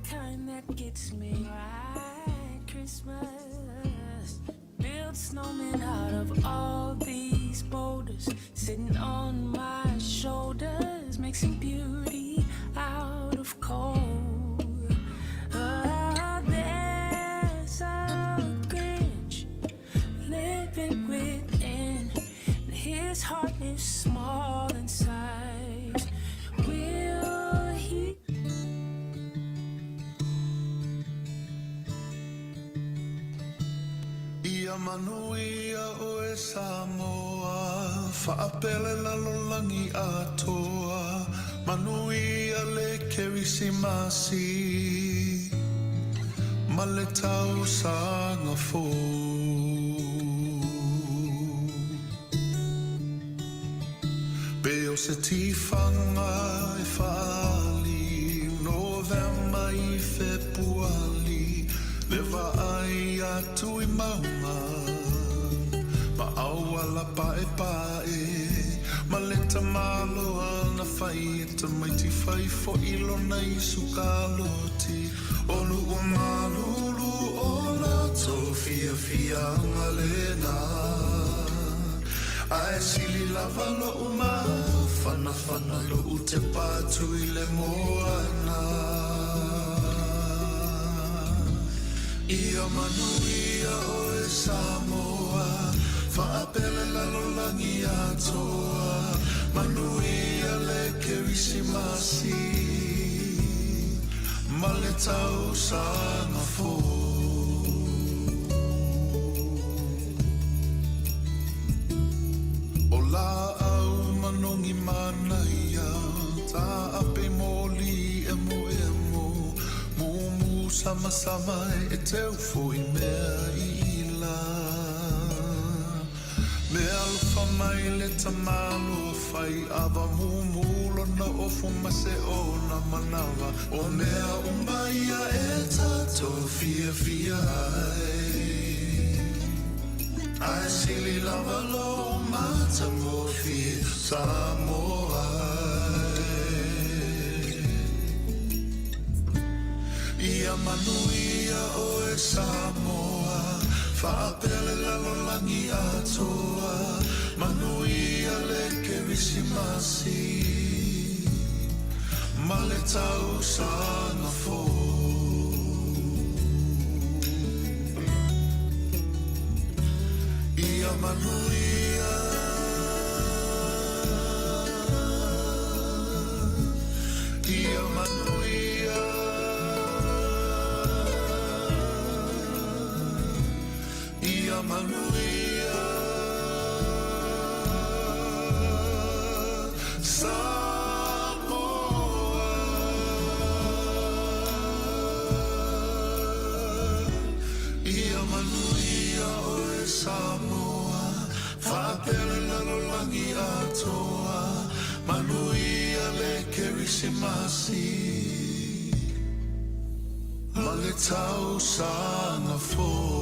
kind that gets me right. Christmas. Build snowmen out of all these boulders sitting on my shoulders, mixing beauty out of cold. Oh, there's a Grinch living within. And his heart is small in size. Will he? Ia manuia oe Samoa, Faapele lalolagi atoa, Manuia le Kerisimasi, ma le tausaga fou. Pe o se tifaga e faaali, Novema i Fepuali, Le vaai atu i mauga, ma auala paepae, Ma le tamaloa na fai e tamaiti fai fo'i lona Isukaloti. O lu'u malulu o latou fiafiaga lena, Ae sili lava lo'u mafanafana lo'u tepa atu i le moana. Ia manuia oe Samoa, Faapele lalolagi atoa, Manuia le Kerisimasi, ma le tausaga fou. O laau manogi manaia, taape moli emoemo, Mumu samasama e teu foi mea i ila. Me alofa mai le tamaloa fai ava mumu lona ofu ma se ona manawa. O mea uma ia e tatou fiafia ai. Ae sili lava lou matagofie Samoa e. Ia manuia oe Samoa, Faapea le lalolagi atoa, Manuia le Kerisimasi, ma le tausaga fou. Ia manuia, ia manuia, ia manuia, Samoa. Ia manuia oe Samoa, Faapea le lalolagi atoa, Manuia le Kerisimasi, ma le tausaga fou.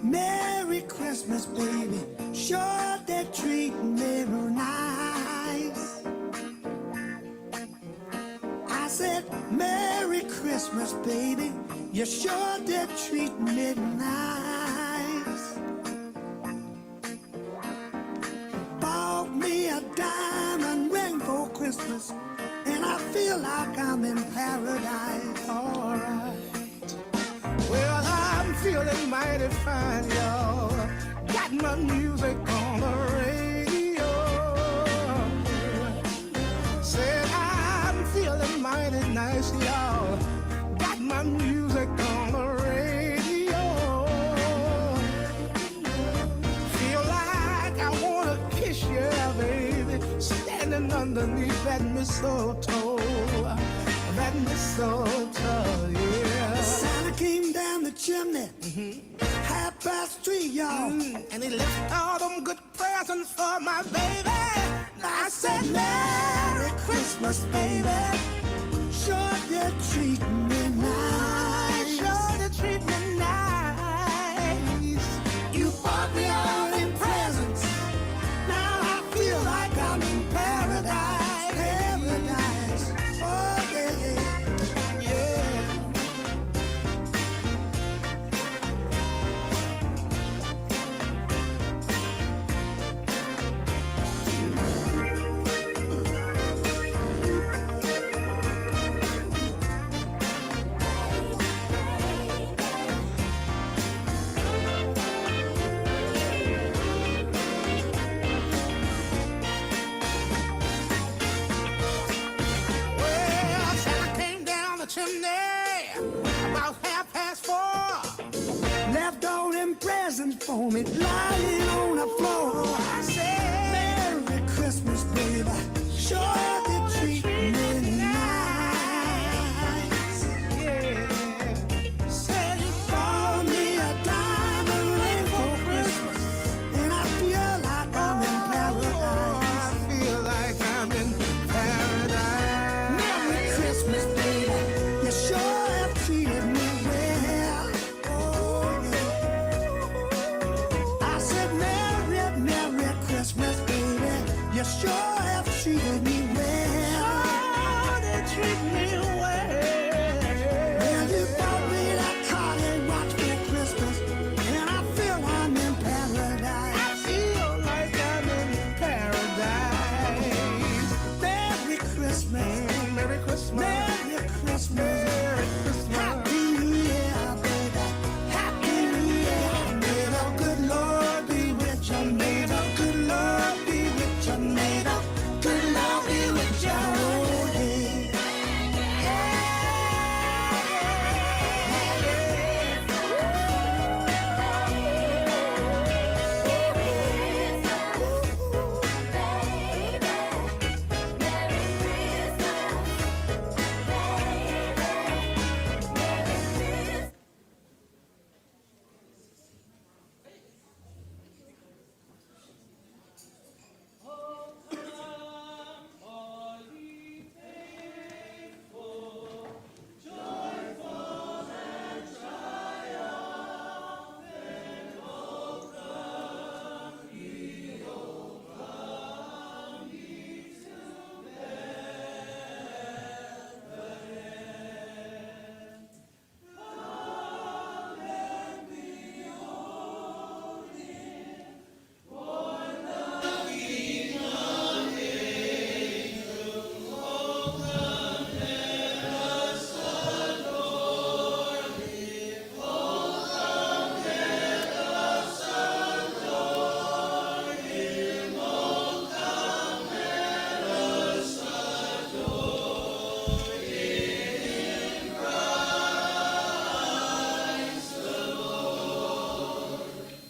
Merry Christmas, baby. Sure they treat me real nice. I said, Merry Christmas, baby. You sure did treat me nice. Bought me a diamond ring for Christmas, and I feel like I'm in paradise. All right. Well, I'm feeling mighty fine, y'all. Got my music on the radio. Said I'm feeling mighty nice, y'all. Got my music on the radio. Feel like I wanna kiss you, baby. Standing underneath that mistletoe. That mistletoe, yeah. Santa came down the chimney. chimney. 3:30, y'all. And he left all them good presents for my baby. I said, Merry Christmas, baby. Sure you treat me nice. Sure to treat me nice. You bought me all them presents. Now I feel like I'm in paradise. Paradise. Oh, yeah, yeah. Yeah. Well, Santa came down the chimney about 4:30. Left all them presents for me lying on the floor. I said, Merry Christmas, baby. Sure did treat me nice. yeah. Said you Bought me a diamond ring for Christmas, and I feel like I'm in Oh, paradise. I feel like I'm in paradise. Merry Christmas, baby. You sure have treated me well. Oh, yeah. I said, Merry, Merry Christmas, baby. You sure have treated me well. Oh, they treat me well. Well, you bought me that car and watch for Christmas, and I feel I'm in paradise. I feel like I'm in paradise. Merry Christmas, Merry Christmas. Merry Christmas, Merry Christmas. Happy New Year, baby. Happy New Year. May the good Lord be with you. May the good Lord be with you. May the good Lord be with you. Oh, yeah.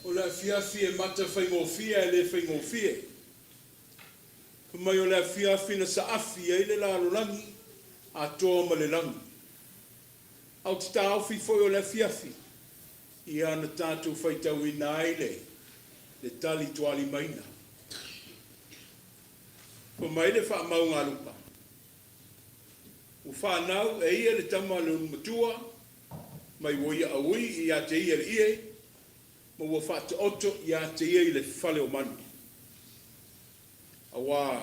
O le afiafi e matafaigofie ae le faigofie. Fai mai o le afiafi na saafi ai le lalolagi atoa ma le lagi. Ae ou te taofi foi o le afiafi ia na tatou faitauina ai le le tali tualimaina. Fai mai le faamauga a Luka, Ua fanau e ia le tama a le ulumatua, mai ua ia auī ia te ia le ie, ma ua faataoto ia te ia i le fale o manu. Auā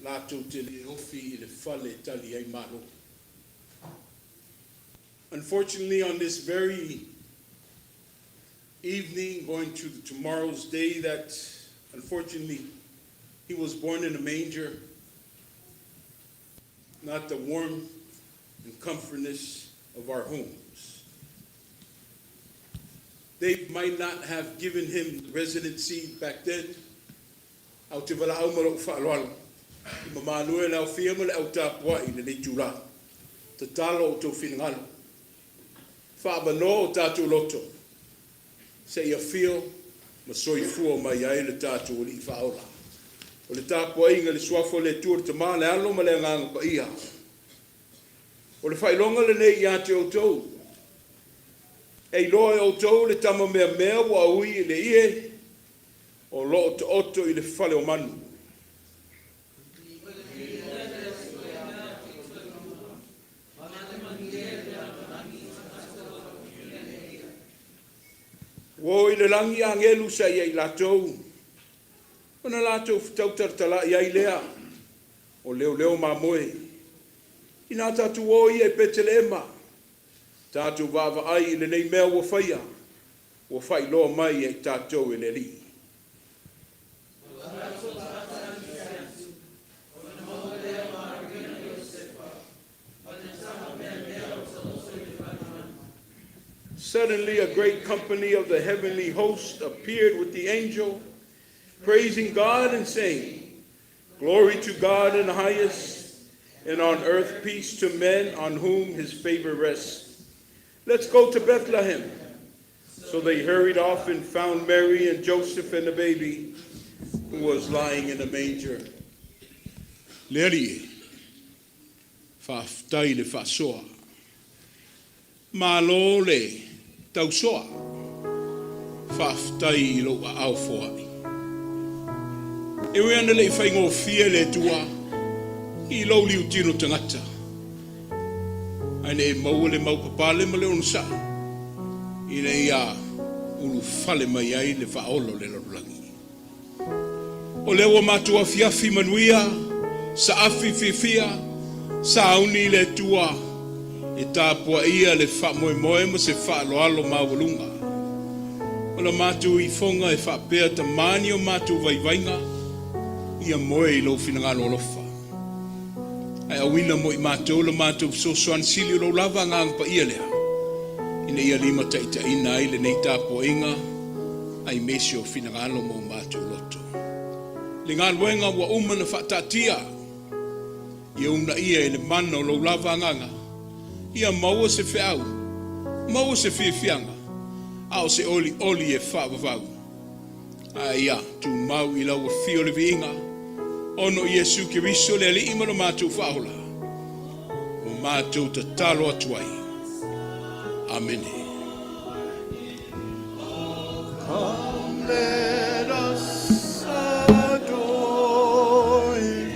latou te le ofi i le fale e tali ai malo. Unfortunately, on this very evening, going to the tomorrow's day, that unfortunately he was born in a manger, not the warmth and comfortness of our homes. They might not have given him residency back then. Ae ou te valaau ma lou faaaloalo i mamalu e le aofia ma le au tapuai i lenei itulā. Tatalo o outou finagalo. Faaavanoa o tatou loto se i afio ma soifua mai ai le tatou Alii Faaola. O le tapuaiga i le Suafa o le Atua le Tama, le Alo ma le Agaga Paia. O le faailoga lenei ia te outou. E iloa e outou le tama meamea ua aui i le ie o loo taoto i le fale o manu. Ua o i le lagi agelu sa ia i latou, ona latou fetau talatala'i ai lea o leoleo mamoe. Ina a tatou o ia i Petelema, tatou vaavaai i lenei mea ua faia, ua faailoa mai ia i tatou e le Alii. Suddenly, a great company of the heavenly host appeared with the angel, praising God and saying, "Glory to God in the highest, and on earth peace to men on whom his favor rests. Let's go to Bethlehem." So they hurried off and found Mary and Joseph and the baby who was lying in a manger. Le Alii, faafetai le faasoa. Malo le tausoa. Faafetai i lou aao foai. E ui ana le i faigofie le Atua i lou liutino tagata. Ae na e maua le maupapale ma le onosai ina ia ulufale mai ai le faaola o le lalolagi. O lea ua matou afiafi manuia, saafi fiafia, sauni i le Atua e tapuaia le faamoemoe ma se faaaloalo maualuga. O la matou ifoga e faapea tamani o matou vaivaiga, ia moe i lou finagalo alofa. Ae auina mo i matou la matou fesoasoani sili o lou lava agaga paia lea, ina ia limataitaiina ai lenei tapuaiga aemaise o finagalo ma o matou loto. Le galuega ua uma na faataatia, ia uunaia e le mana o lou lava agaga, ia maua se feau, maua se fiafiaga, a o se olioli e faavavau. A ia tumau i lau afio le viiga, ona o Iesu Keriso le Alii ma lo matou Faaola, ua matou tatalo atu ai. Amene. Come, let us adore him.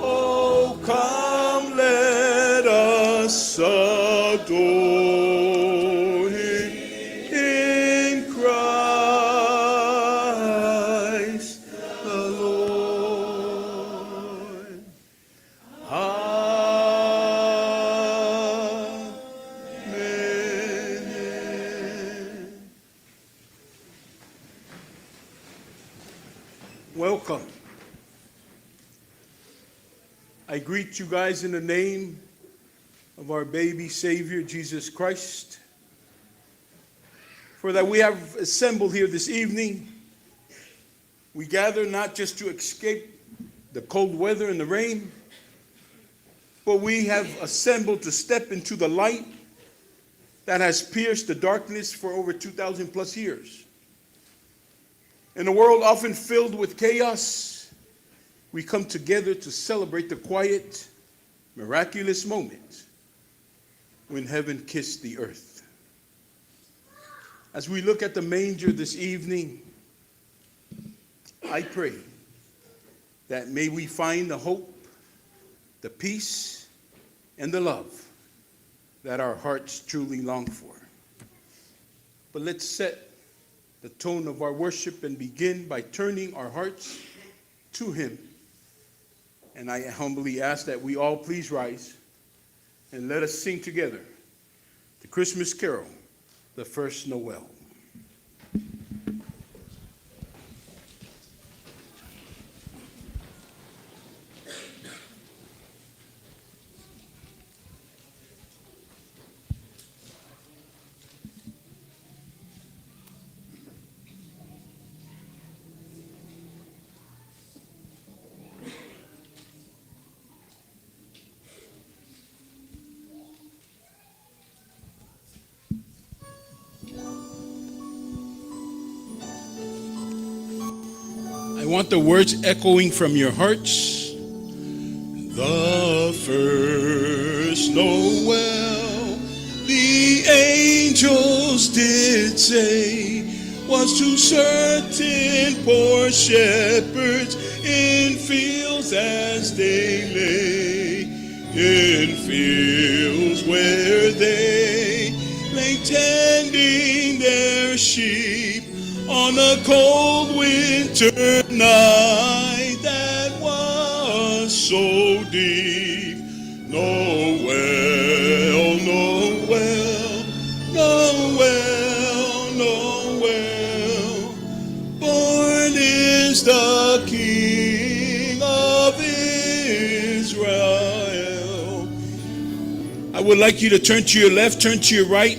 Oh, come, let us adore him in Christ the Lord. Amen. Welcome. I greet you guys in the name of our baby Savior, Jesus Christ. For that we have assembled here this evening, we gather not just to escape the cold weather and the rain, but we have assembled to step into the light that has pierced the darkness for over 2,000 plus years. In a world often filled with chaos, we come together to celebrate the quiet, miraculous moment when heaven kissed the earth. As we look at the manger this evening, I pray that may we find the hope, the peace, and the love that our hearts truly long for. But let's set the tone of our worship and begin by turning our hearts to Him. And I humbly ask that we all please rise and let us sing together the Christmas carol, the first Noel. I want the words echoing from your hearts. The first Noel, the angels angels did say was to certain poor shepherds in fields as they lay, in fields where they lay tending their sheep on a cold winter night that was so deep. Noel, Noel, Noel, Noel, born is the King of Israel. I would like you to turn to your left, turn to your right,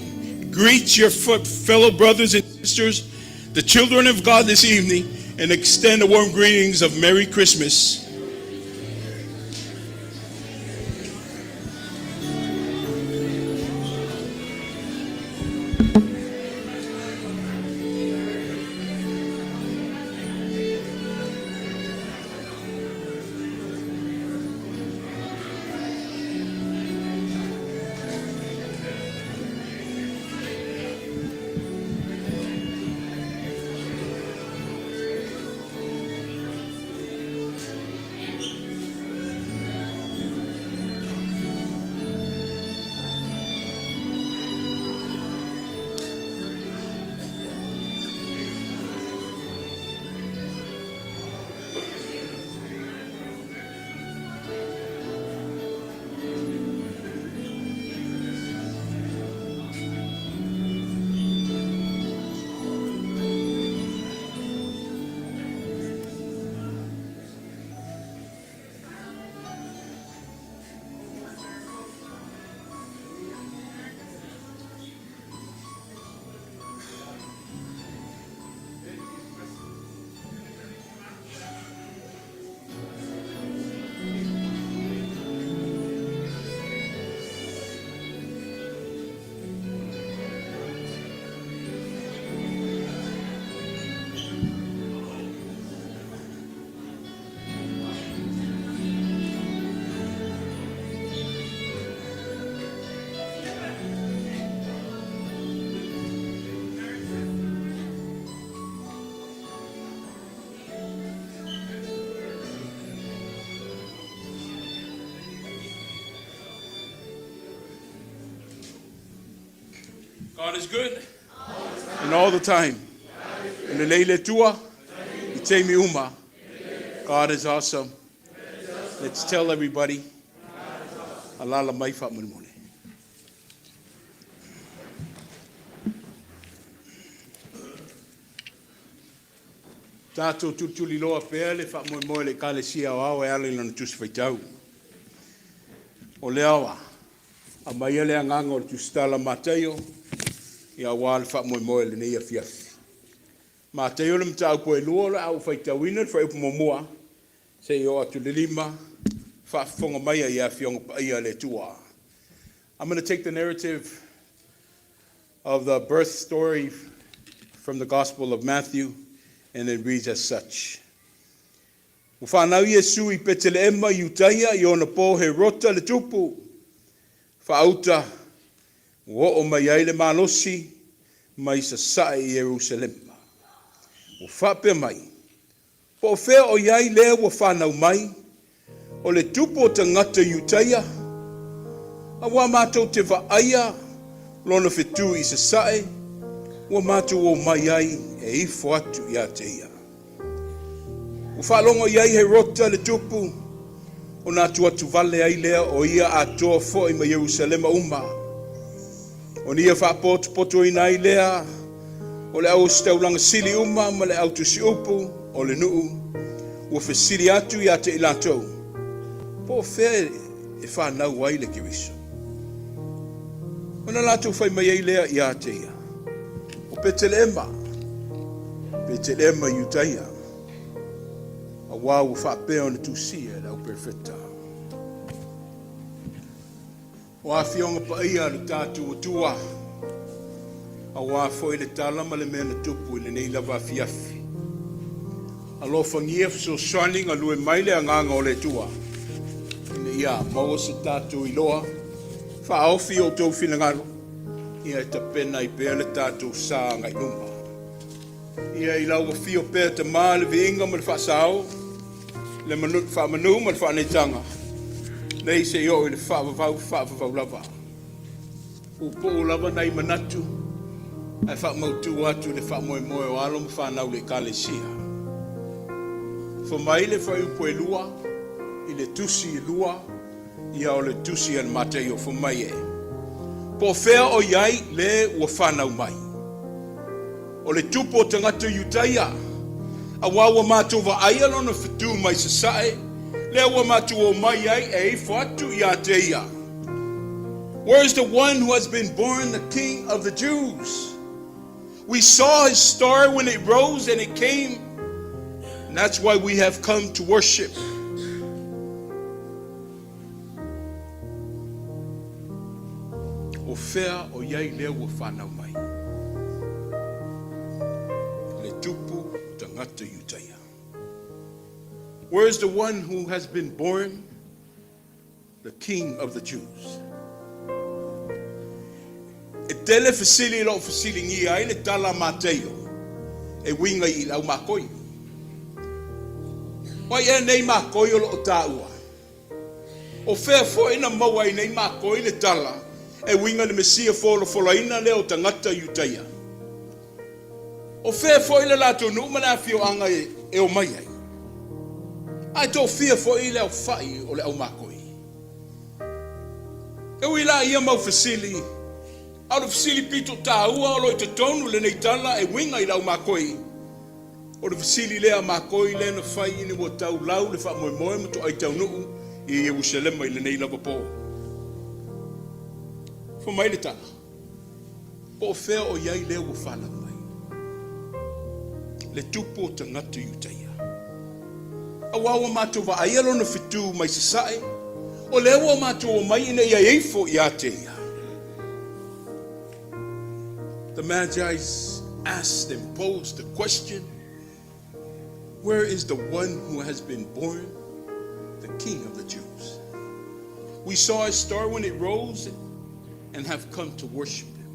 greet your fellow brothers and sisters, the children of God this evening, and extend the warm greetings of Merry Christmas. God is good and all the time. I le lei le Atua, i taimi uma. God is awesome. Let's tell everybody. Alala mai faamolemole. Tatou tulituliloa pea le faamoemoe o le Ekalesia Aoao e ala i lana Tusi Faitau. O lea ua aumaia le agaga o le Tusitala Mataio ia aua le faamoemoe o lenei afiafi. Mataio le mataupu e 2 o le a ou faitauina le fuaiupu muamua seia oo atu i le 5, faafofoga maia i Afioga Paia a le Atua. I'm going to take the narrative of the birth story from the Gospel of Matthew, and it reads as such. Ua fanau Iesu i Peteleema i Iutaia i ona po Herota le tupu. Faauta, ua oo mai ai le malosi mai sasae i Ierusalema. Ua faapea mai, Po o fea o i ai lea ua fanau mai, o le tupu o tagata Iutaia, auā matou te vaaia lona fetu i sasae, ua matou omai ai e ifo atu ia te ia. Ua faalogo i ai Herota le tupu, ona atuatu vale ai lea o ia atoa foi ma Ierusalema uma. Ona ia faapotopotoina ai lea o le auositaulaga sili uma ma le autusiupu o le nuu, ua fesili atu ia te i latou, Po o fea e fanau ai le Keriso? Ona latou fai mai ai lea ia te ia, O Peteleema, Peteleema i Iutaia, auā ua faapea ona tusia e le auperefeta. O Afioga Paia a lo tatou Atua, auā foi le tala ma le mea na tupu i lenei lava afiafi. Alofagia fesoasoani galue mai le Agaga o le Atua, ina ia maua se tatou iloa, faaofi i outou finagalo. Ia e tapena ai pea le tatou sa agai luma. Ia i lau afio pea Tama le viiga ma le faasao, le manu, faamanu ma le faaneetaga, nei se i oo i le faavavau faavavau lava. Puupuu lava nai manatu ae faamautu atu le faamoemoe o alo ma fanau le Ekalesia. Fai mai le fuaiupu e 2 i le tusi e 2 ia o le tusi a le Mataio, fai mai e, Po o fea o i ai le ua fanau mai? O le tupu o tagata Iutaia, aua ua matou vaaia lona fetu mai sasae, lea ua matou omai ai e ifo atu ia te ia. Where is the one who has been born the King of the Jews? We saw his star when it rose and it came, and that's why we have come to worship. O fea o i ai lea ua fanau mai? Le tupu o tagata Iutaia. Where is the one who has been born the King of the Jews? E tele fesili i loo fesiligia ai le tala a Mateio e uiga i le au makoi. O ai ea nei makoi o loo taua? O fea foi na maua ai nei makoi le tala e uiga i le Mesia folafolaina lea o tagata Iutaia? O fea foi le latou nuu ma le afioaga e omai ai? Ae toafia foi le aofai o le au makoi? E ui la ia mau fesili, a o le fesili pito taua o lo o i totonu lenei tala e uiga i le au makoi, o le fesili lea a makoi lea na fai ina ua tau lau le faamoemoe ma toai taunuu i Ierusalema i lenei lava po. Fai mai le tala, Po o fea o i ai lea ua fanau mai? Le tupu o tagata Iutaia. Aua ua matou vaaia lona fetu mai sasae, o lea ua matou omai ina ia ifo ia te ia. The Magi's asked and posed the question, Where is the one who has been born the King of the Jews? We saw his star when it rose and have come to worship him.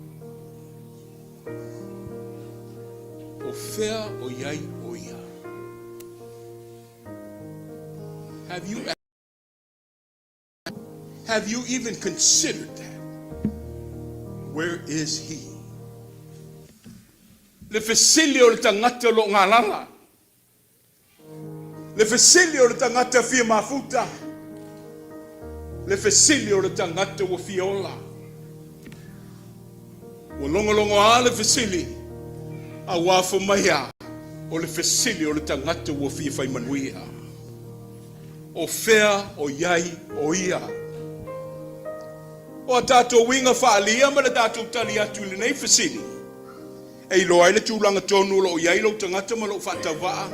O fea o i ai o ia? Have you Have you even considered that? Where is he? Le fesili o le tagata o lo o galala. Le fesili o le tagata fia mafuta. Le fesili o le tagata ua fia ola. Ua logologo le fesili, a ua afo mai a, o le fesili o le tagata ua fia fai manuia. O fea o i ai o ia? O a tatou uiga faaalia ma le tatou tali atu i lenei fesili, e iloa ai le tulaga tonu o lo o i ai lou tagata ma lou faatauvaa,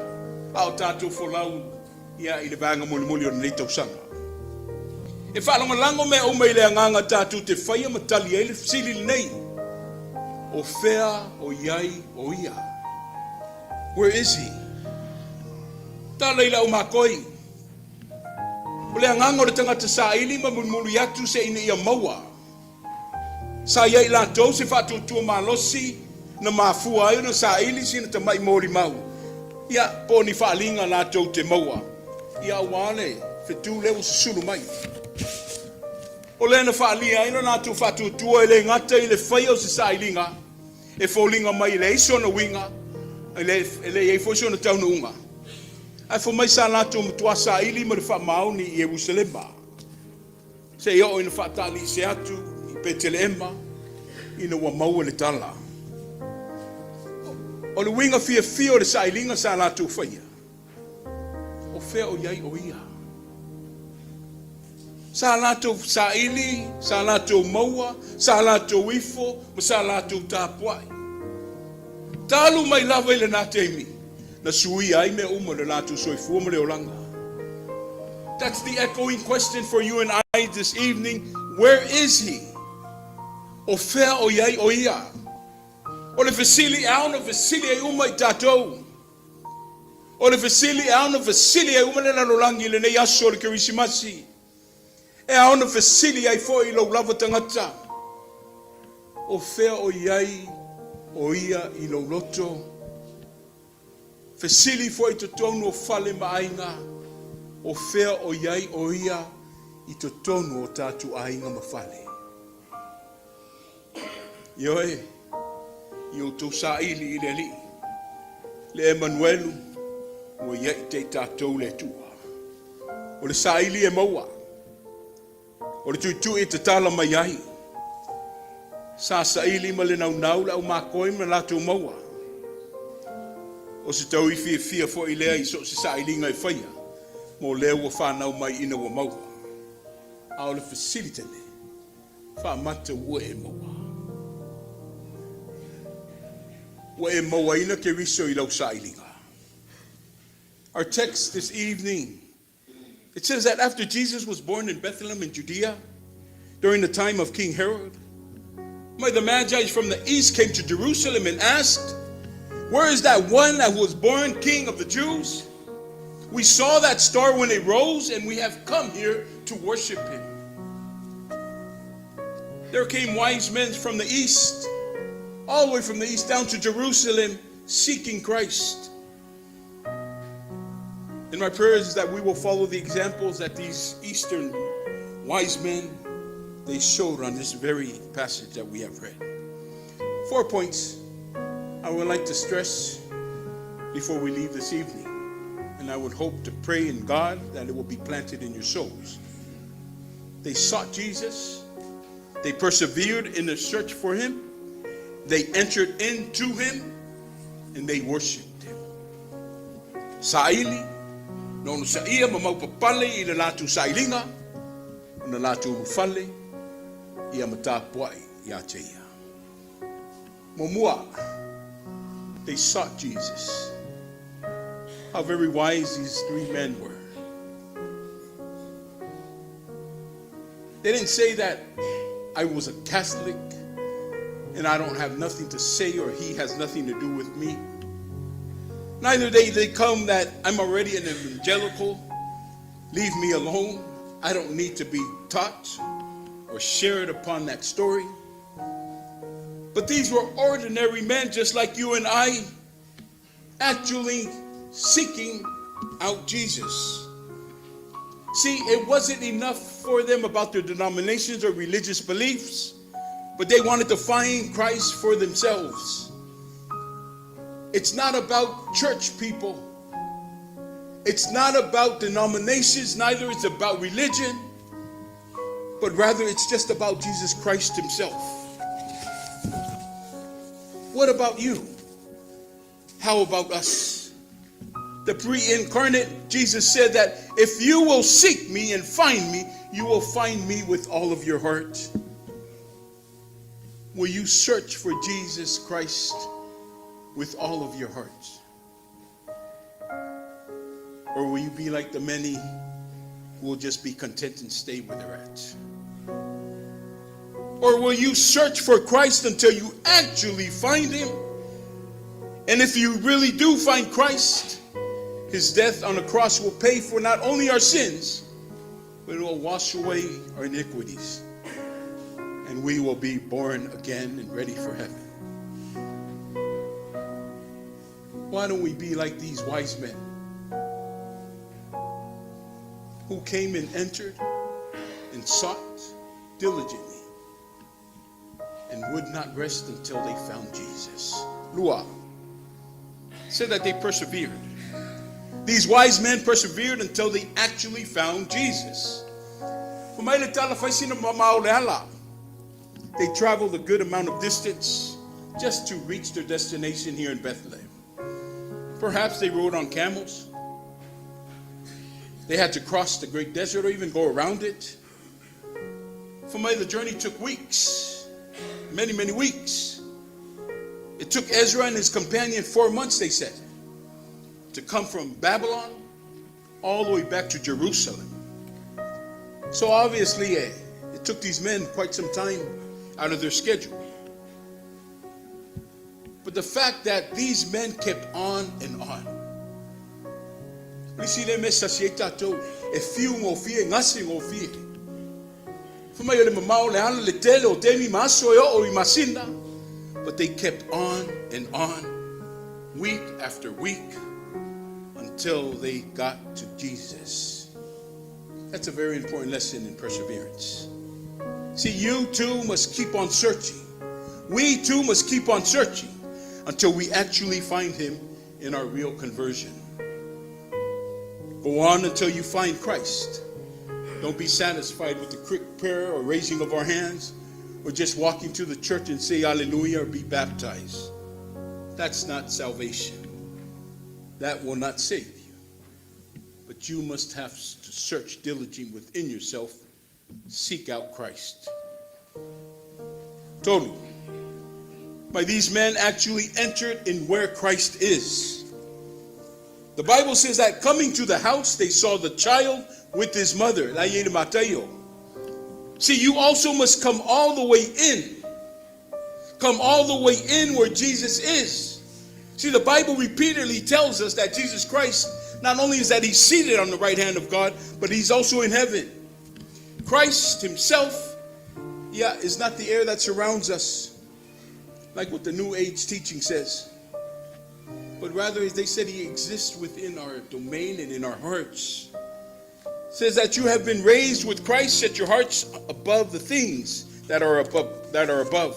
a o tatou folau ia i le vaega mulimuli o lenei tausaga. E faalagolago mea uma i le agaga tatou te faia ma tali ai le fesili lenei, O fea o i ai o ia? Where is he? Tala i le au makoi. O le agaga o le tagata saili ma mulimuli atu se ina ia maua. Sa i ai latou se faatuatua malosi na mafua ai ona saili sina tamai molimau, ia, po o ni faaaliga latou te maua, ia, aua le fetu lea ua susulu mai. O lea na faaalia ai lo latou faatuatua e le gata i le faia o se sailiga, e foliga mai e leai sona uiga, e leai foi sona taunuuga, ae fai mai sa latou matua saili ma le faamaoni i Ierusalema, seia oo ina faataliise atu i Peteleema ina ua maua le tala. O le uiga fiafia o le sailiga sa latou faia, O fea o i ai o ia? Sa latou saili, sa latou maua, sa latou ifo ma sa latou tapuai. Talu mai lava i lena taimi, na suia ai mea uma o le latou soifua ma le olaga. That's the echoing question for you and I this evening, where is he? O fea o i ai o ia? O le fesili e ao ona fesili ai uma i tatou. O le fesili e ao ona fesili ai uma le lalolagi i lenei aso o le Kerisimasi, e ao ona fesili ai foi lou lava tagata. O fea o i ai o Ia i lou loto? Fesili foi i totonu o fale ma aiga, o fea o i ai o Ia i totonu o tatou aiga ma fale? Ioe, ia outou saili i le Alii, le Emanuelu, ua ia i te i tatou le Atua. O le saili e maua. O le tuitui e tatala mai ai. Sa saili ma le naunau le aumakoi ma latou maua. O se taui fiafia foi lea i so o se sailiga e faia, mo lea ua fanau mai ina ua maua. A o le fesili tele, faamata ua e maua? Ua e mauaina Keriso i lau sailiga? Our text this evening, it says that after Jesus was born in Bethlehem in Judea, during the time of King Herod, the Magi from the east came to Jerusalem and asked, "Where is that one that was born King of the Jews? We saw that star when it rose, and we have come here to worship him." There came wise men from the east, all the way from the east down to Jerusalem, seeking Christ. And my prayer is that we will follow the examples that these Eastern wise men, they showed on this very passage that we have read. Four points I would like to stress before we leave this evening. And I would hope to pray in God that it will be planted in your souls. They sought Jesus. They persevered in their search for him. They entered into him and they worshiped him. Saili, na onosaia ma maupapale i le latou sailiga, ona latou ulufale ia ma tapuai ia te ia. Muamua, they sought Jesus. How very wise these three men were. They didn't say that I was a Catholic and I don't have nothing to say or he has nothing to do with me. Neither they come that I'm already an evangelical. Leave me alone. I don't need to be taught or shared upon that story. But these were ordinary men just like you and I, actually seeking out Jesus. See, it wasn't enough for them about their denominations or religious beliefs, but they wanted to find Christ for themselves. It's not about church people. It's not about denominations, neither it's about religion, but rather it's just about Jesus Christ himself. What about you? How about us? The pre-incarnate Jesus said that if you will seek me and find me, you will find me with all of your heart. Will you search for Jesus Christ with all of your heart? Or will you be like the many who will just be content and stay where they're at? Or will you search for Christ until you actually find him? And if you really do find Christ, his death on the cross will pay for not only our sins, but it will wash away our iniquities. And we will be born again and ready for heaven. Why don't we be like these wise men who came and entered and sought diligently and would not rest until they found Jesus? Lua said that they persevered. These wise men persevered until they actually found Jesus. They traveled a good amount of distance just to reach their destination here in Bethlehem. Perhaps they rode on camels. They had to cross the great desert or even go around it. For me, the journey took weeks, many, many weeks. It took Ezra and his companion 4 months, they said, to come from Babylon all the way back to Jerusalem. So obviously, it took these men quite some time out of their schedule. But the fact that these men kept on and on. Fai mai o le mamao le ala, le tele o taimi ma aso e oo i masina. But they kept on and on, week after week, until they got to Jesus. That's a very important lesson in perseverance. See, you too must keep on searching. We too must keep on searching until we actually find him in our real conversion. Go on until you find Christ. Don't be satisfied with the quick prayer or raising of our hands or just walking to the church and say hallelujah or be baptized. That's not salvation. That will not save you. But you must have to search diligently within yourself, seek out Christ. Tolu. By these men actually entered in where Christ is. The Bible says that coming to the house, they saw the child with his mother. See, you also must come all the way in. Come all the way in where Jesus is. See, the Bible repeatedly tells us that Jesus Christ, not only is that he's seated on the right hand of God, but he's also in heaven. Christ himself, yeah, is not the air that surrounds us, like what the New Age teaching says. But rather, as they said, he exists within our domain and in our hearts. It says that you have been raised with Christ, set your hearts above the things that are above. That are above.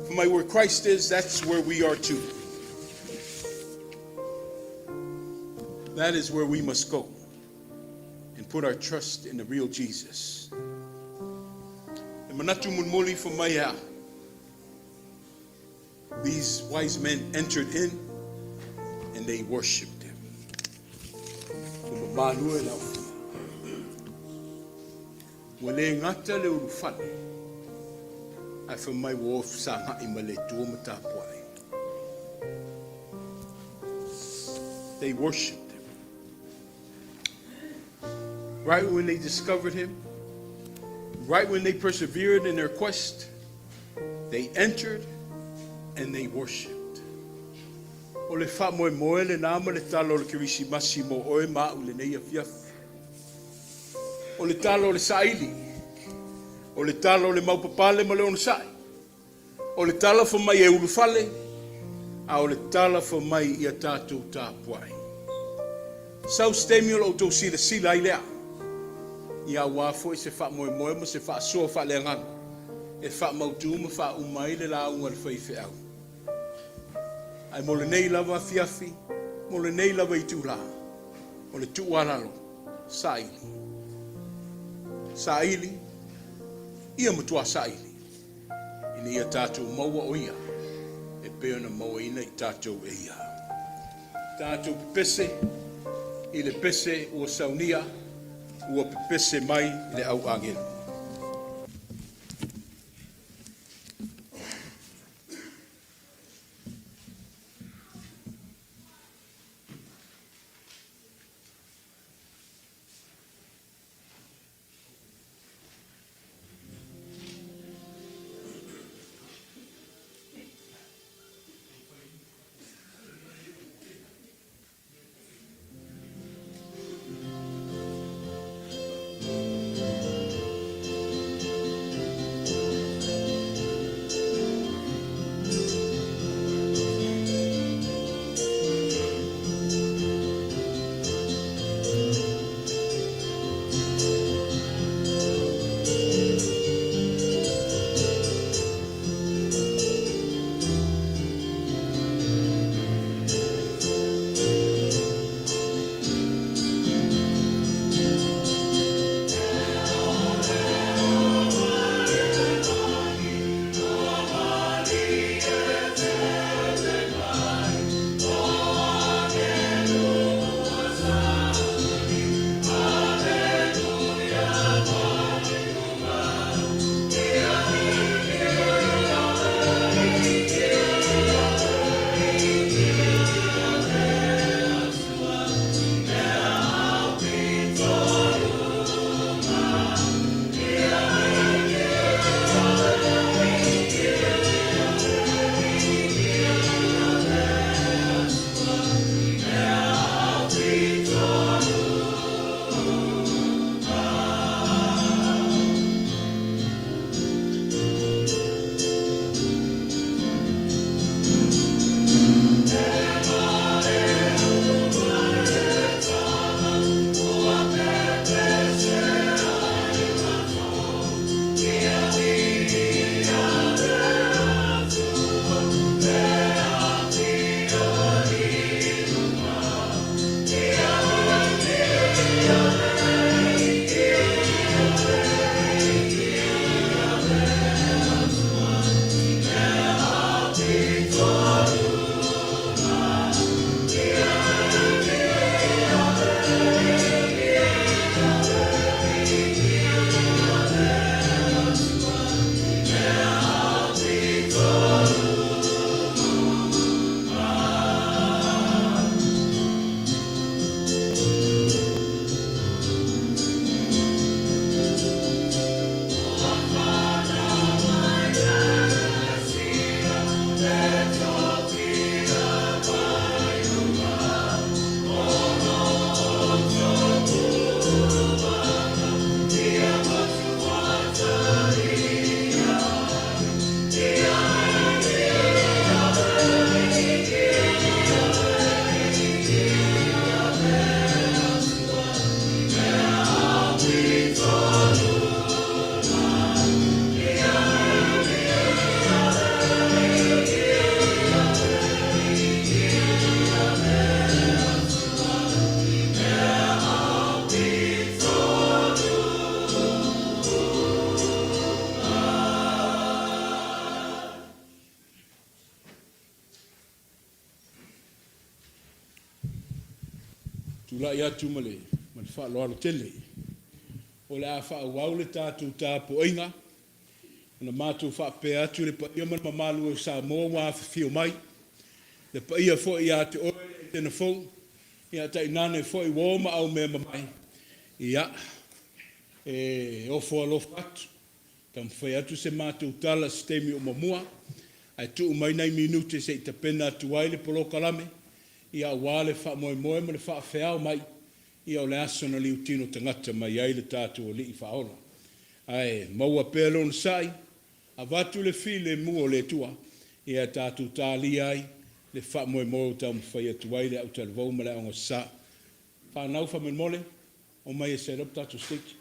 For my where Christ is, that's where we are too. That is where we must go and put our trust in the real Jesus. E manatu mulimuli fai mai a. These wise men entered in and they worshipped him. Ua mamalu e le aofia. Ua le gata le ulufale, ae fai mai ua o fesagai ma le Atua ma tapuai. They worshipped him. Right when they discovered him, right when they persevered in their quest, they entered and they worshipped. O le faamoemoe lenā ma le tala o le Kerisimasi mo oe ma a'u i lenei afiafi. O le tala o le saili. O le tala o le maupapale ma le onosai. O le tala fai mai e ulufale, a o le tala fai mai ia tatou tapuai. Sau se taimi ona outou silasila ai lea, ia aua foi se faamoemoe ma se faasoa faaleagaga e faamautu ma faauma ai le lauga a le faifeau. Ae mo lenei lava afiafi, mo lenei lava itulā, o le tuualalo, saili. Saili, ia matua saili, ina ia tatou maua o Ia e pei ona mauaina i tatou e Ia. Tatou pepese i le pese ua saunia, ua pepese mai le au agelu. Tulai atu ma le faaaloalo tele. O le a faaauau le tatou tapuaiga ona matou faapea atu i le paia ma le mamalu o Samoa ua afifio mai, le paia foi ia te oe le Etena Fou, ia tainane foi uo ma aumeamamae, ia, e ofo alofa atu, taumafai atu se matou tala i se taimi o muamua, ae tuu mai nai minute se i tapena atu ai le polokalame, ia aua le faamoemoe ma le faafeao mai, ia o le aso na liutino tagata mai ai le tatou Alii Faaola. Ae maua pea le onosai, avatu le filemu o le Atua, ia tatou talia ai le faamoemoe ua taumafai atu ai le autalavou ma le aoga sasa. Fanau, faamolemole, omai e set up tatou stage.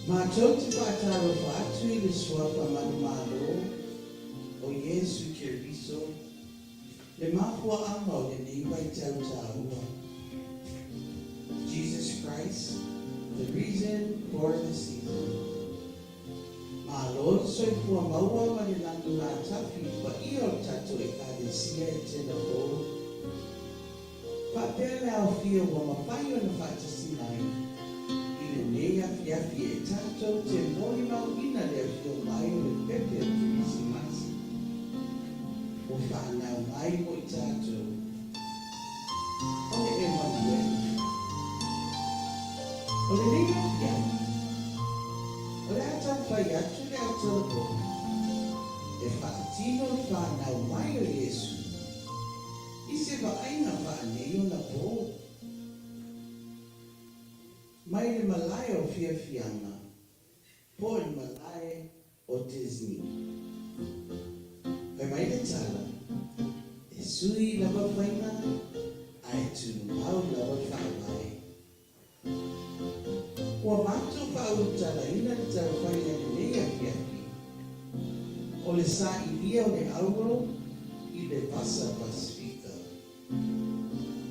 Matou te faatalofa atu i le Suafa manumalo o Iesu Keriso, le mafuaaga o lenei vaitau taua. Jesus Christ, the reason for the season. Malo le soifua maua ma le lagi matafi i le paia o le tatou Ekalesia e tena fou. Faapea le aofia ua mafai ona faatasi mai i lenei afiafi e tatou te molimauina le afio mai o le pepe o Kerisimasi ua fanau mai mo i tatou. O le Emanuele. O lenei afiafi, o le a taumafai atu le autalavou. e faatino le fanau mai o Iesu i se vaaiga faaneionapo. Mai le malae o fiafiaga po o le malae o Disney. Fai mai le tala, e sui lava faiga ae tumau lava le faavae. Ua matou faaulutalaina le taufaiga i lenei afiafi, o le sailia o le auro i le Vasa Pasifika,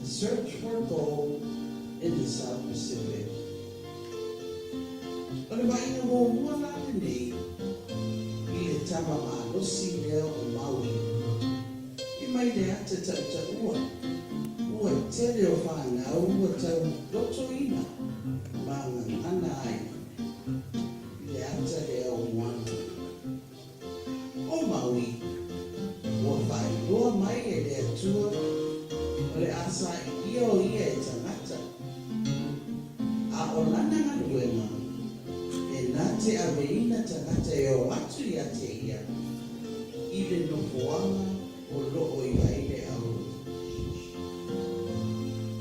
The Search for Gold in the South Pacific. O le vaaiga muamua la lenei i le tama malosi lea o Maui i mai le ata tautaua ua tele o fanau ua tau lotoina ma gagana ai i le ata lea o Moana. O Maui, ua faailoa mai e le Atua o le a sailia o ia e tagata, a o lana galuega e na te aveina tagata e o atu ia te ia i le nofoaga o loo i ai le auro.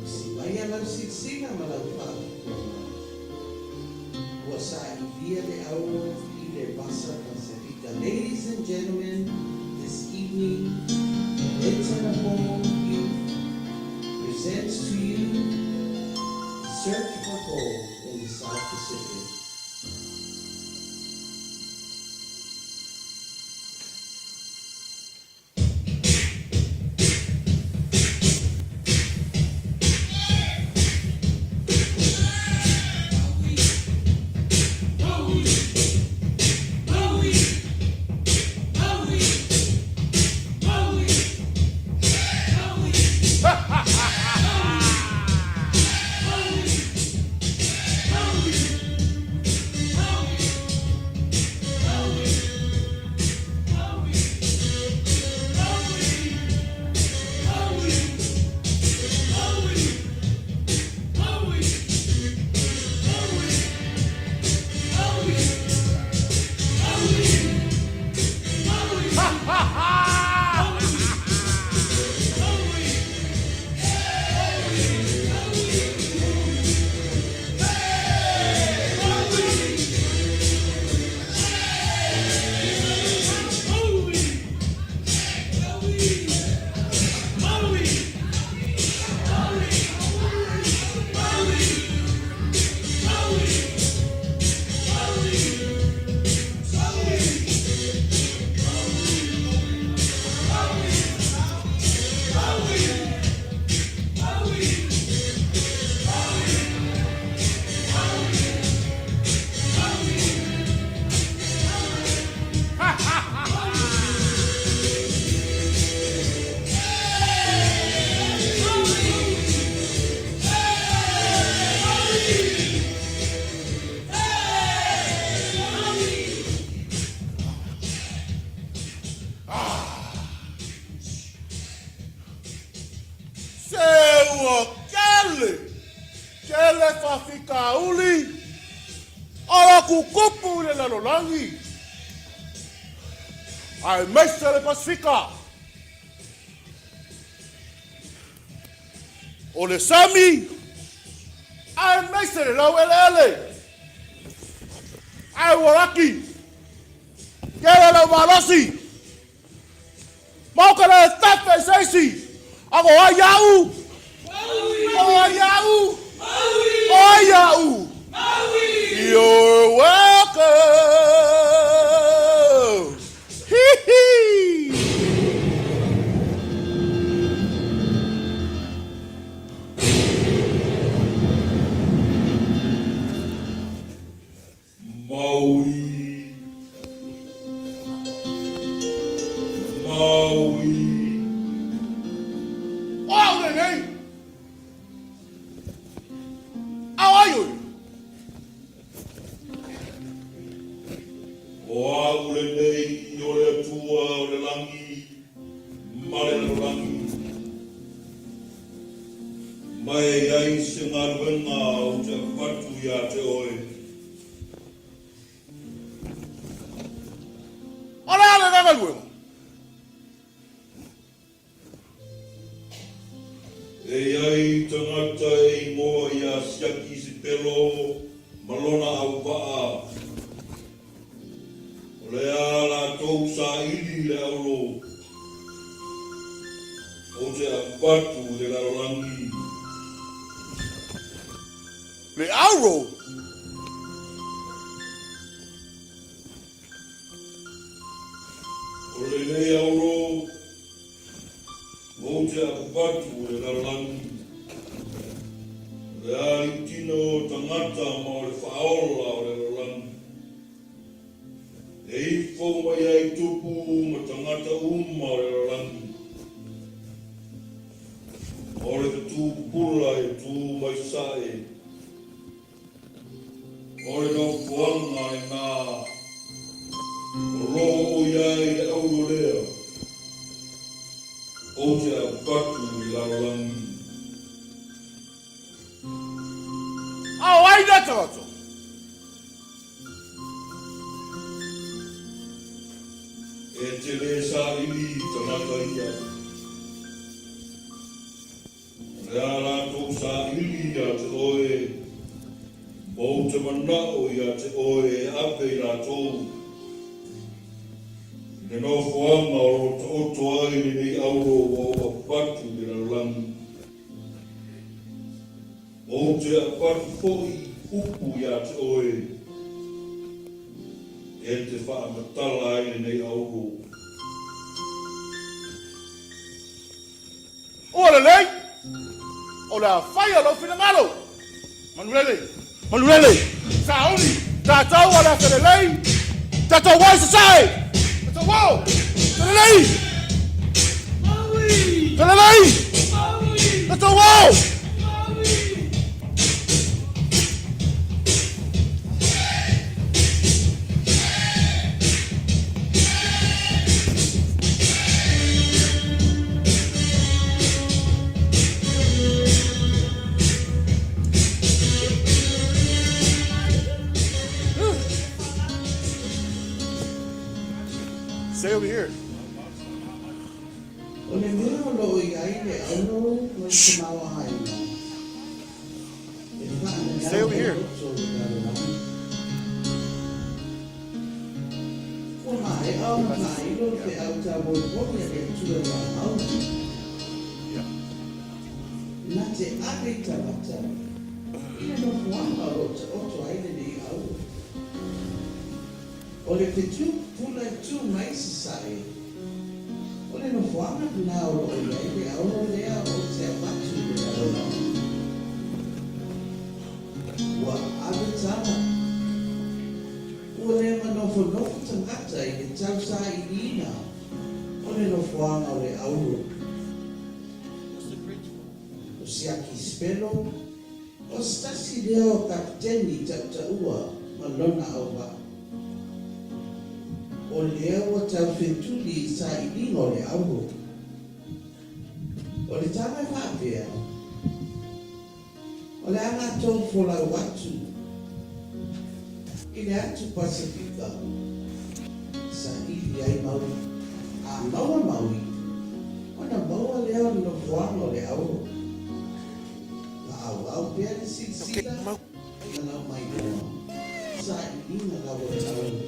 Usi maia lau silasila ma lau faafofoga, ua sailia le auro i le Vasa Pasifika. Ladies and gentlemen, this evening, Letanapou Youth presents to you The Search for Gold in the South Pacific. Se ua kele, kele faafitauli o lo kukupu i le lalolagi, aemaise le Pasefika. O le sami, aemaise le laueleele, ae ua laki, kele lou malosi. Maoka le fefe i se isi. A o ai au? O ai au? O ai au? You're welcome! Hee hee! Maui. Maui. O au lenei. Au ai oe. O au lenei o le Atua o le lagi ma le lalolagi. Ma e i ai se galuega ou te avatu iā te oe. O le a le gaga? galuega? E i ai tagata e igoa ia Siaki Sipelo ma lona auvaa, o le a latou saili i le auro, ou te avatu i le lalolagi. Le auro? O lenei auro, ou te avatu i le lalolagi, o le a liutino o tagata ma o le faaola o le lalolagi, e ifo mai ai tupu ma tagata uma o le lalolagi. O le fetu pupula e tu mai sae, O le nofoaga lenā o lo o i ai le auro lea ou te avatu i le lalolagi. A o ai lea tagata? E te lē saili i tagata ia. O le a latou saili ia te oe, ma ou te manao ia te oe e ave i latou i le nofoaga o lo o taoto ai lenei auro ua ou avatu i le lalolagi. Ou te avatu foi upu ia te oe e te faamatala ai lenei auro. Ua lelei, o le a faia lou finagalo. Manulele, manulele, sauni, tatou o le a felelei, tatou o i sasae, tatou o, felelei, felelei, tatou o. Stay over here. O le mea o lo o i ai le auro ma le tamaoaiga, e Stay faananau over ai here. loto o le lalolagi. Ua maea ona faailo le feau taumolimoli a le Atua ia Maui, na te ave i tagata i le nofoaga o lo o taoto ai lenei auro. O le fetu pupula e tu mai i sasae, o le nofoaga lena o lo o i ai le auro lea ou te avatu i le lalolagi. Ua ave tala. Ua le manofonofo tagata i le tausailiina o le nofoaga o le auro. O Siaki Sipelo, o se tasi lea o kapiteni tautaua ma lona auvaa. O lea ua taufetuli i sailiga o le auro. O le tala e faapea, O le a latou folau atu i le atu Pasefika, saili ai Maui. A maua Maui, ona maua lea o le nofoaga o le auro. Faaauau pea le silasila ma lau mailoa, sailiga lava o le auro.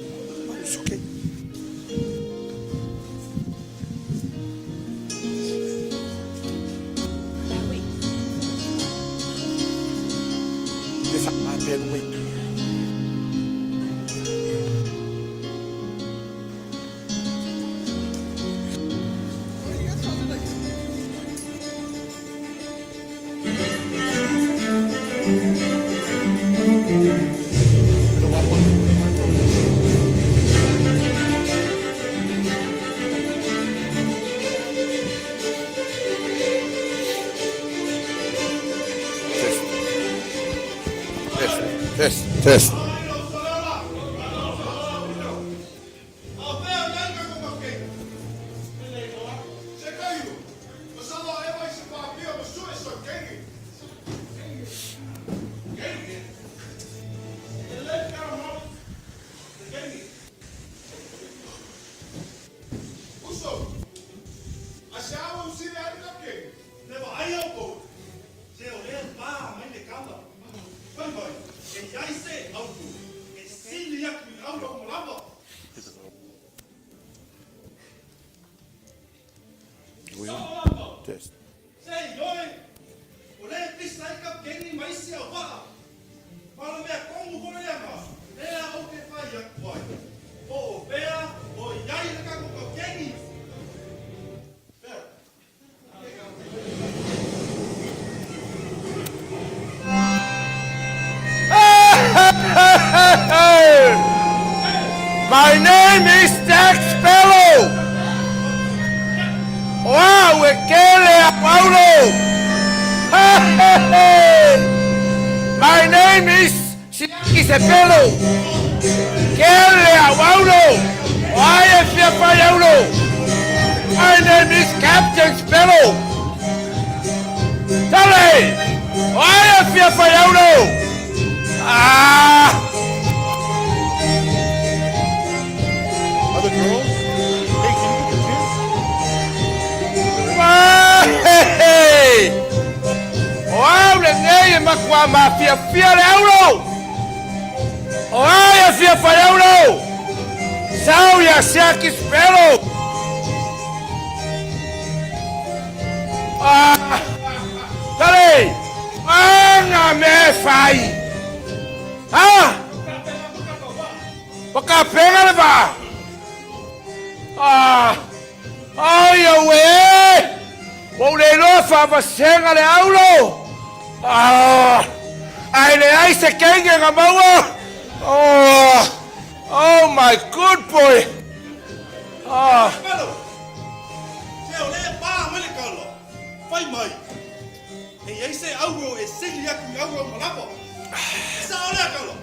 Test. Test. Test. Se ioe, o lea e pisa ai Kapiteni ma isi auvaa. Ma o le mea tonu foi lea ma lea ou te fai atu ai, po o fea o i ai le tatou Kapiteni. Bell. My name is Jack Sparrow. O au e kele a Paulo. My name is Siaki Sepelo. Kele a Paulo. O ai e fia fai aulo. My name is Captain Sparrow. Tale! O ai e fia fai aulo. Ah! Other girls? Hey, can you get the gin? Hey! O au lenei e matua mafiafia le aulo! O ai e fia fai aulo! Sau ia Siaki Sparrow! Ah! Tale! Aga me fai! Ah! O ka pega le vaa! Ah! Ai auē! Ua ou le iloa faavasega le aulo! Ah! Ae leai se kenge na maua! Oh! Oh my good boy! Ah! Pelo! Se o lea e pā mai le kala, fai mai. E i ai se auro e sili atu i auro uma lava. E sao lea kala.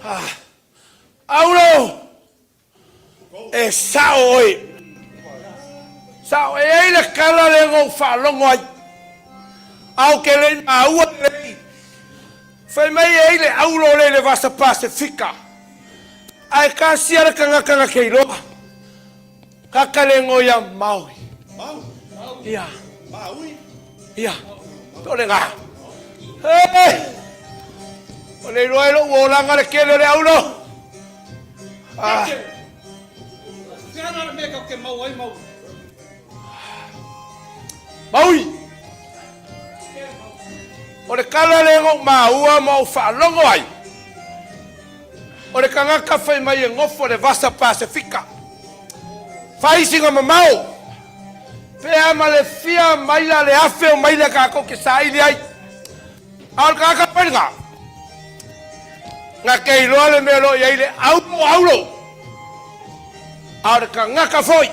Ah! Aulo! E sao oe! Sao, e ai le kala lea na ou faalogo ai. A ou ke le i maua lelei. Fai mai e ai le aulo lea i le Vasa Pasefika. Ae kasia le kangaka na ke iloa. Kaka le ngo ia Maui. Maui. Ia. Maui. Ia. To le ga. Hey! O le iloa e lou olaga le kele o le aulo. Ah. Fea le mea kau ke mau ai Maui? Maui! O le kala lea na ou maua ma ou faalogo ai, o le kagaka fai mai e gofo le Vasa Pasefika. Fai sina mamao, pe a ma le fia maila le afe o maila kakou ke saili ai. A o le kagaka fai lena, na ke iloa le mea o lo o i ai le aulo aulo. A o le kagaka foi,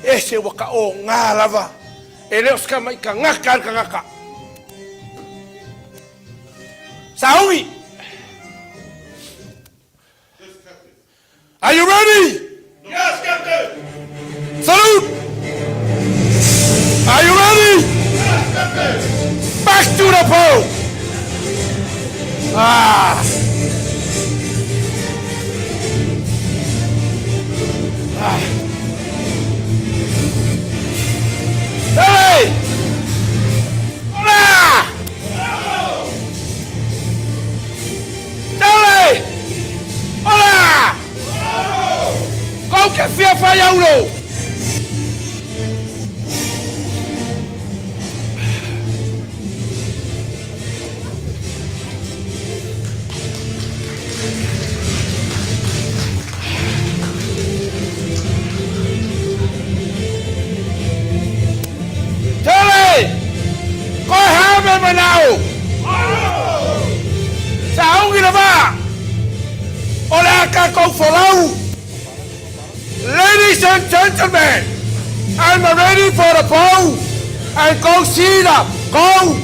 ese ua kaoga lava, e le o se tama'i kagaka a le kagaka. Saui! Are you ready? Yes, Captain! Salute! Are you ready? Yes, Captain! Back to the pole! Ah! Ah! Hey! Ola! Tele! Ola! Kou ke fia fai aulo! Tele! Koe hame manao! Saaugi le vaa! O le a kakou folau! Ladies and gentlemen, I'm ready for the bow and go see the go!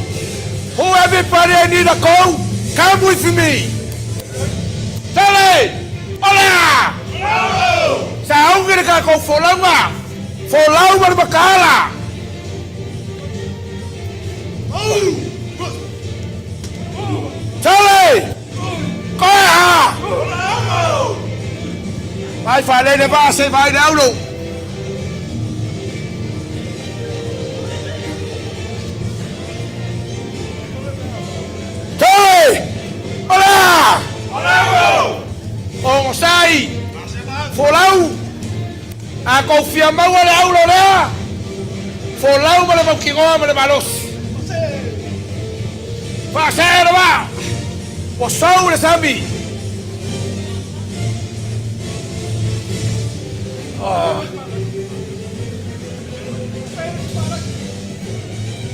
Who everybody I need a go? Come with me! Tele! O le a! Saaugi le kakou folauga! Folau ma le makaala! Tele! Koe ha! Vai whalei le vaa se vai le aulo. Tele! Ola! Ogosai! Folau! A kou fia maua le aulo lea! Folau ma le mautinoa ma le malosi. Faasee le vaa, ua sou le sami. Oh.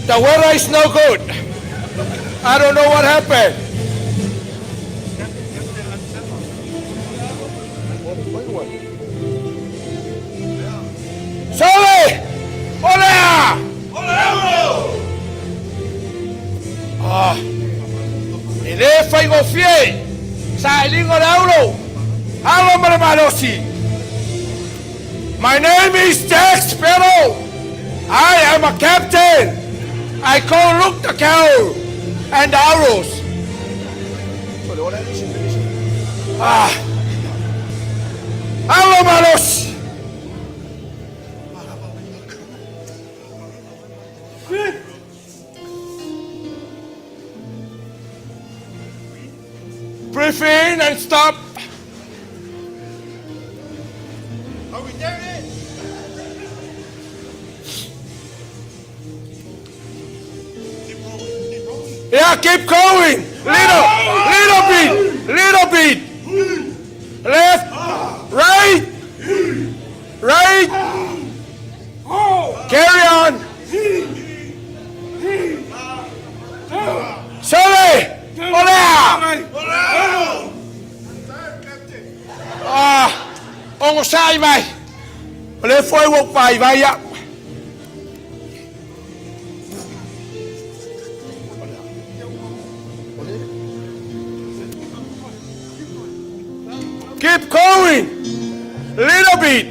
The weather is no good. I don't know what happened. Sole! Olea! Ah, e le faigofie sailiga o le aulo, alo ma le malosi. My name is Jack Sparrow. I am a captain. I go look the cow and the arrows. Ah, alo malosi. Breathe in and stop. Are we there yet? Keep rolling, keep rolling. Yeah, keep going. Little, little bit, little bit. Left, right, right. Carry on. Sole, olea. Ah, onosai mai. O lea foi ua ou vaivai au. Keep going. Little bit.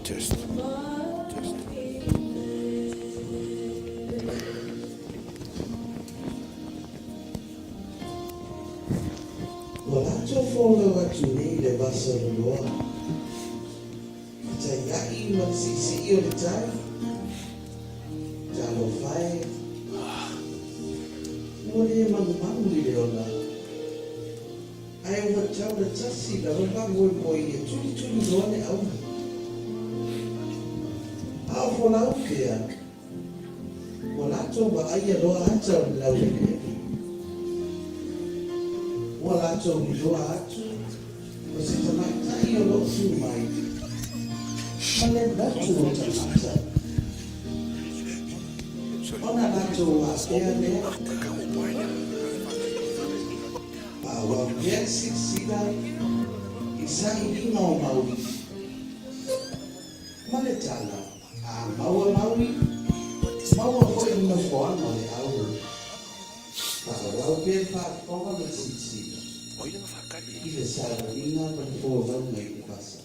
Test. Test. Ua latou folau atu nei i le vasa loloa, fetaiaʻi ma le siisii o le tai. Talofa e, ua le manumanu i le ola, ae ua taulatasi lava le faamoemoe ia tulituli loa le auga. A o folau pea, ua latou vaaia loa ata o le laueleele. Ua latou iloa atu o se tamaitai o lo o tu mai ma le motu o tagata. Ona latou afea lea, faaauau pea le silasila i sailiga o Maui ma le tala, A maua Maui, maua foi le nofoaga o le auro. Faaauau pea le faafofoga ma le silasila i le savaliga ma le folauga i le vasa.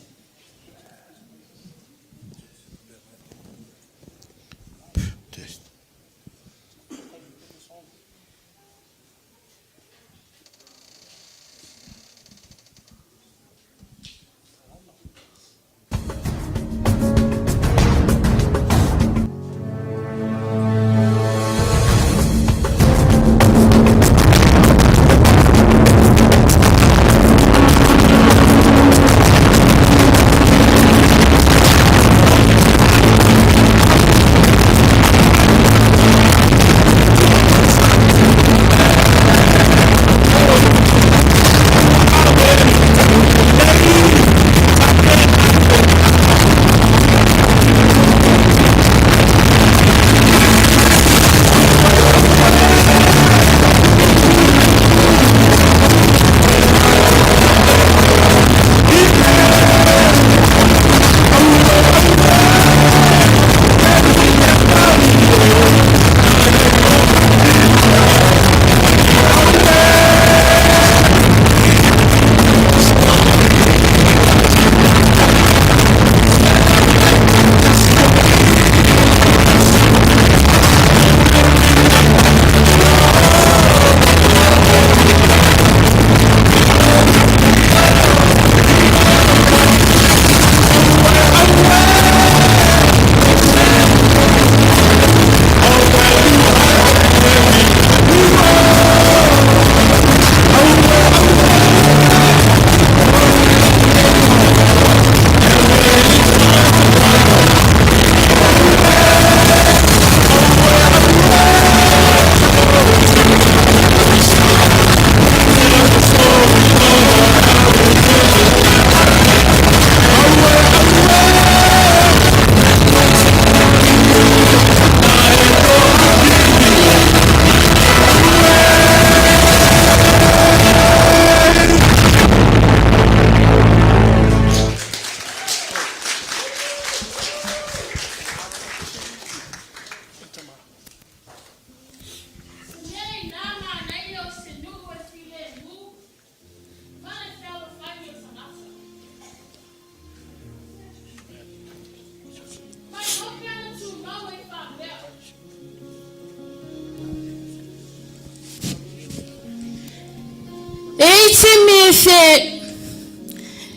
Fe,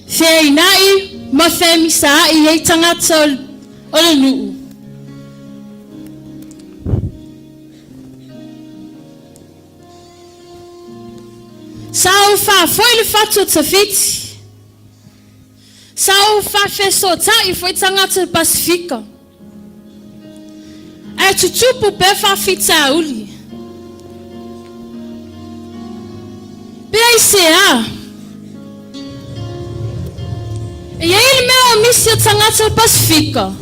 feaina'i ma femisaa'i ai tagata o le nuu. Sa ou faafoe le fatu o Tafiti. Sa ou faafesoota'i foi tagata o le Pasefika. Ae tutupu pea faafitauli. Pe aisea? E i ai le mea o misi o tagata o le Pasefika.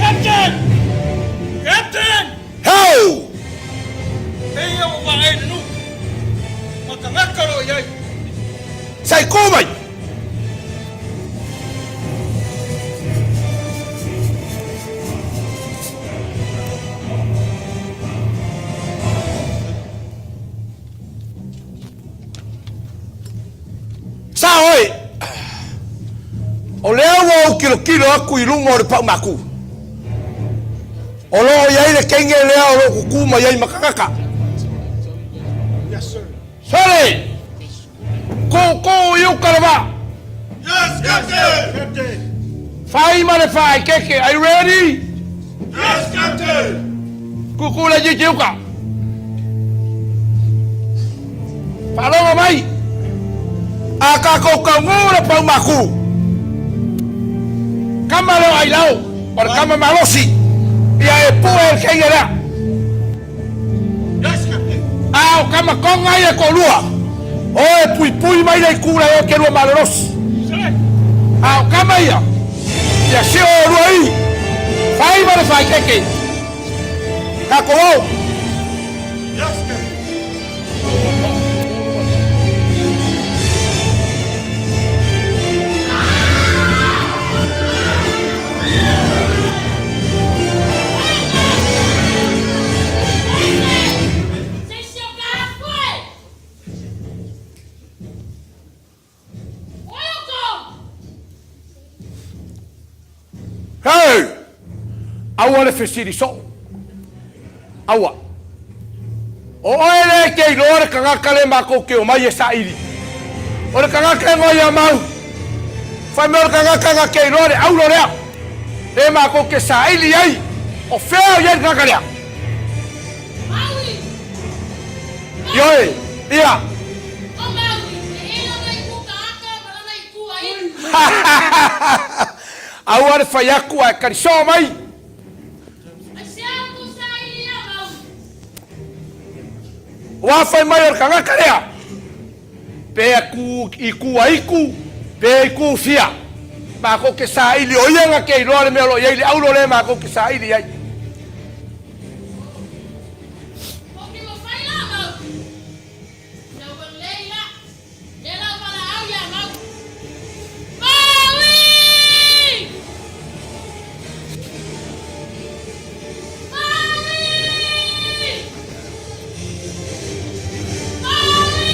Captain! Captain! Ho! Pei ua vaai le nuu ma tagata o lo o i ai. Sai kū mai! Sa oe, o lea ua ou kilokilo aku i luga o le paumākū. O lo o i ai le kenge lea o lo o kukū mai ai ma tagata. Sole! Kūkū i uka le vaa! Yes, Captain! Fai ma le faaekeke, are you ready? Yes, Captain! Kūkū laitiiti i uka. Faalogo mai, a tatou taugū le paumākū, kama lea o Ailao, o le kama malosi, ia e pue e le kenge lea. A o kama toga ia e toalua, o e puipui mai le itu la e ke lua malolosi. A o kama ia, ia sio o lua i, fai ma le faaekeeke. Tatou o. Hey! Aua le fesili soo. Aua. O oe lea e te iloa le tagata lea matou te omai e saili. O le tagata e ngoa ia Mau. Fai mai o le tagata na te iloa le auro lea. Lea matou te saili ai. O fea o i ai le tagata lea? Maui! Ioe, ia. O Maui, e i ai lana itu tagata ma lana itu aiga. Aua le fai atu ae kalisoo mai. Aisea ku saili ia Maui? Ua fai mai o le tagata lea, pe ku i ku aiku, pe i ku fia. Makou ke saili o ia na ke iloa le mea o lo o i ai le auro lea makou ke saili ai. Hoki mawhai la Maui. Lau lei la. E lau valaau iā Maui. Maui! Maui! Maui!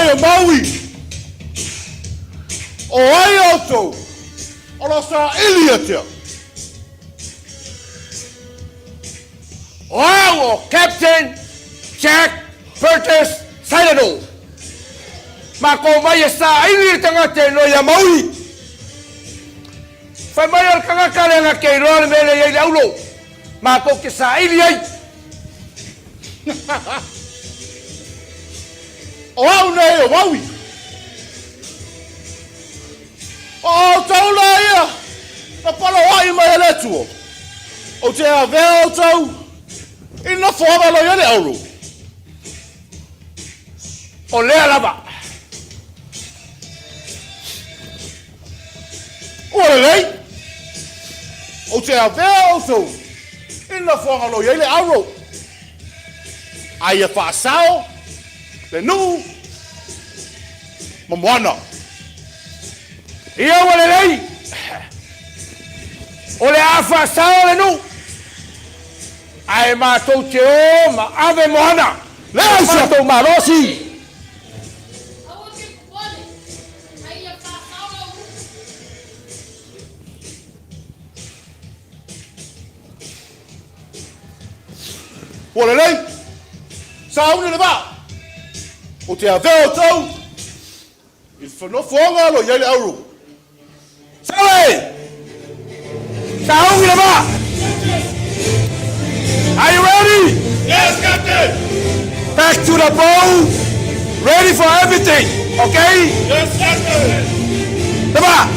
nei o Maui. O ai outou o lo o saili ia te au? O au o Captain Jack Burgess Sailano. Makou mai e saili le tagata e noa ia Maui. Fai mai o le tagata lea na te iloa le mea lea e i ai le aulo, matou te saili ai. O au nei o Maui. O outou la ia na poloai mai e le Atua, ou te avea outou i nofoaga lo i ai le auro. O lea lava. Ua lelei, ou te avea outou i nofoaga lo i ai le auro, a ia faasao le nuu ma moana. Ia ua lelei, o le a faasao le nuu, ae matou te o ma ave moana. Lea si matou malosi. Aua te popole, a ia faasao lau nuu. Ua lelei, sauni le vaa, ou te avea outou i le nofoaga lo i ai le auro. Sale! Sauni le vaa! Are you ready? Yes, Captain! Back to the boat, ready for everything, okay? Yes, Captain! Le vaa!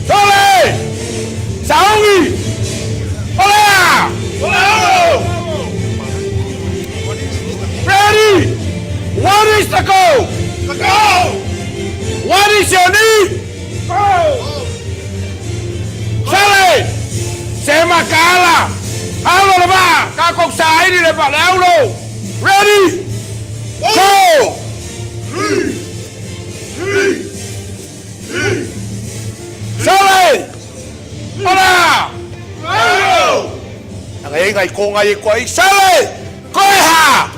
Sole! Sauni! Olea! Ready! What is the goal? The goal! What is your need? Sale! Se makaala! Alo le vaa! Takou saili le vaa le aulo! Ready! Go! Sale! Olea! Anga e ngai ko ngai e koa i Sale! Koe ha!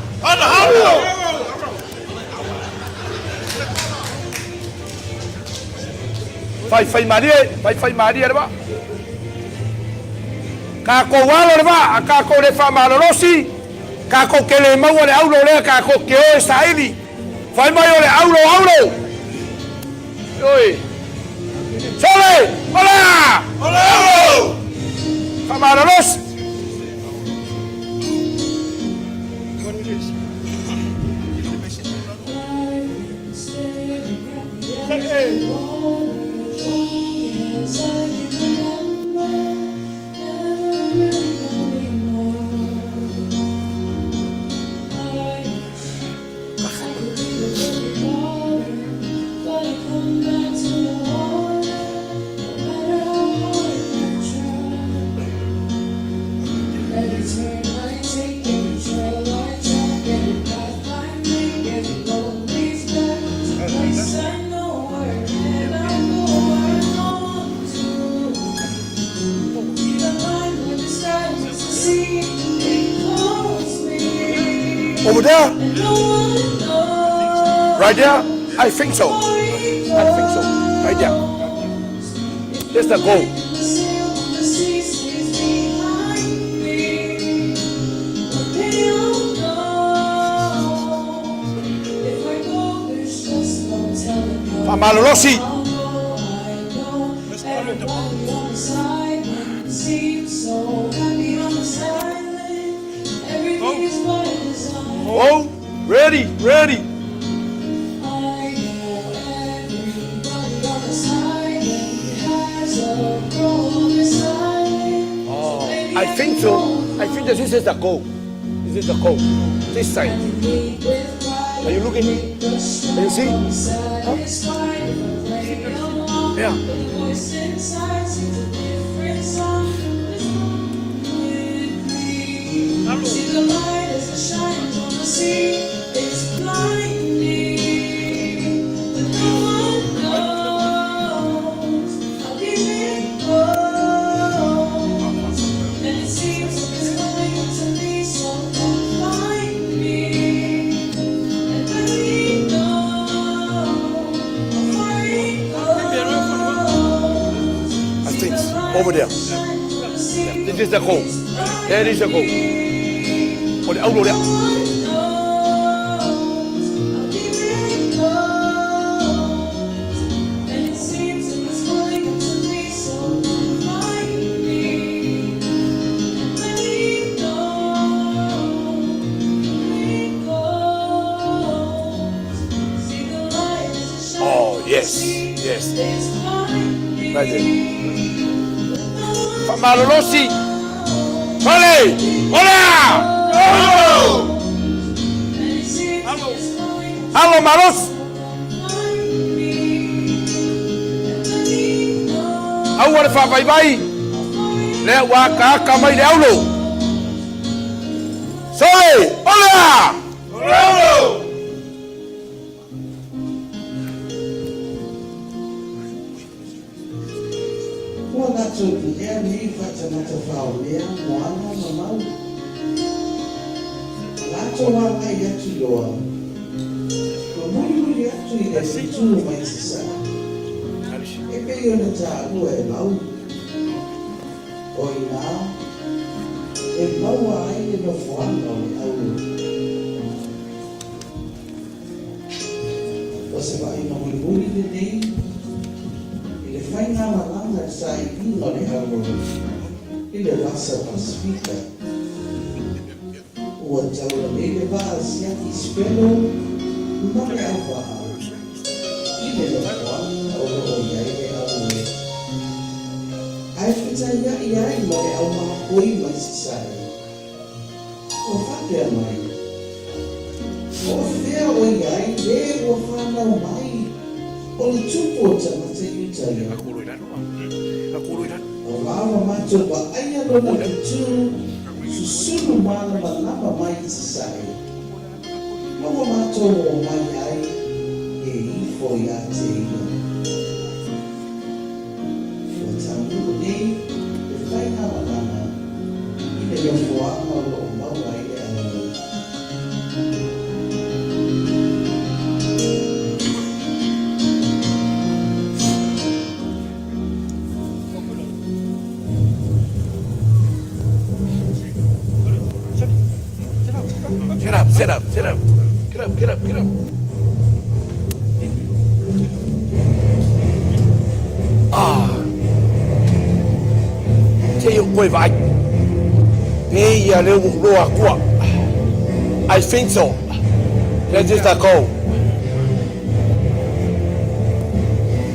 Fai fai malie, fai fai malie le vaa. Kakou alo le vaa, a kakou le faamalolosi, kakou ke le maua le aulo lea kakou ke o e saili. Fai mai o le aulo aulo. Oi. Sole! Olea! Olea! Faamalolosi. Over there? Right there? I think so. I think so. Right there. That's the goal. Faamalolosi. Oh, ready, ready. Oh, I think so. I think that this is the goal. This is the goal. This side. Are you looking? Can you see? Huh? Yeah. Over there. This is the goal. There is the goal. O le aulo lea. Oh, yes, yes. Right there. Faamalolosi. Fale! Olea! Alo! Alo malosi! Aua le faavaivai, lea ua akaaka mai le aulo. Sole! Olea! Alo! Ua latou pulea nei faatagata faolea moana ma mau. A latou agai atu loa, ma mulimuli atu i le fetu mai Sasae, e pei ona taua e Mau, o i ina e maua ai le nofoaga o le auro. O se vaaiga mulimuli lenei i le faigamalaga sailiga o le auro i le Vasa Pasifika. Ua taula nei le vaa siaki sipelo ma le auvaa i le nofoaga o lo o i ai le auro. Ae fetaiai ai ma le aumāpoi mai Sasae. Ua faapea mai, O fea o i ai le ua whanau mai o le tupu o tagata Iutaia? Auā ua mātou vaaia lona fetu susunu mālamalama mai i Sasae, ma ua mātou ō mai ai e ifo iā te ia. Ua taunuu nei le faigamalaga i le nofoaga o lo o maua ai le auro. Get up, get up, get up. Get up, get up, get up. Ah. Te i o koe vaai. Pe ia leo ua loa akua. I think so. That is the goal.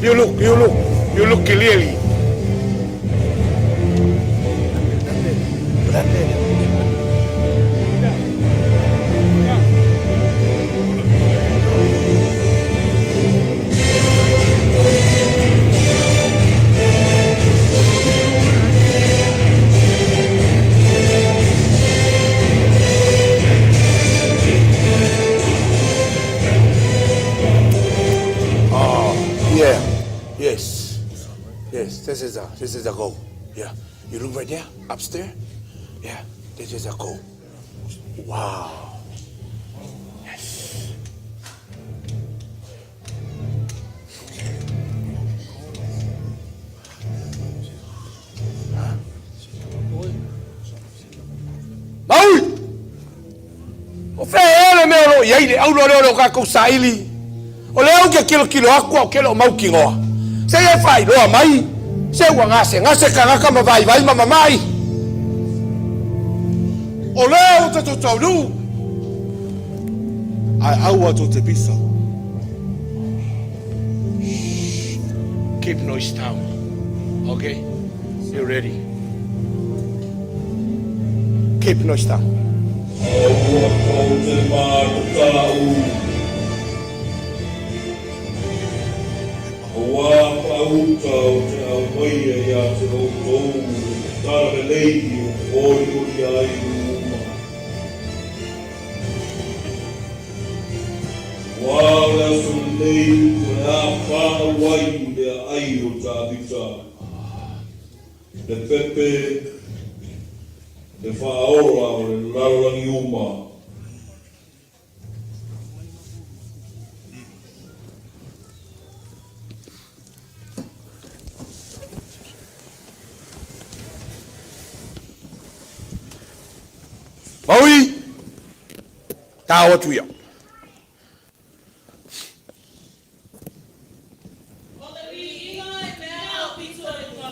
You look, you look, you look clearly. Yeah. Yes. Yes. This is a goal. Yeah. You look right there, upstairs. Yeah. This is a goal. Wow. Yes. Maui! O fea ea le mea o lo o i ai le auro lea o lo o kākou saili? O lea ou te kilokilo aku a o ke o mautinoa. Se i e faailoa mai, se ua gasegase kanaka ma vaivai ma mama'i. O lea ua tatou taunuu, ae aua tou te pisa. Shh. Keep noise down. Okay? You ready? Keep noise down. Aua tou te mātau. Auā ka uta o te aumaia iā te outou le tara lelei o oriori ai nuu uma. Auā o le aso lenei o le a whānau ai le aai o Tāvita, le pepe, le whaaora o le lalolagi uma. Ta o atu ia. O le viiga e mea aupito e uga,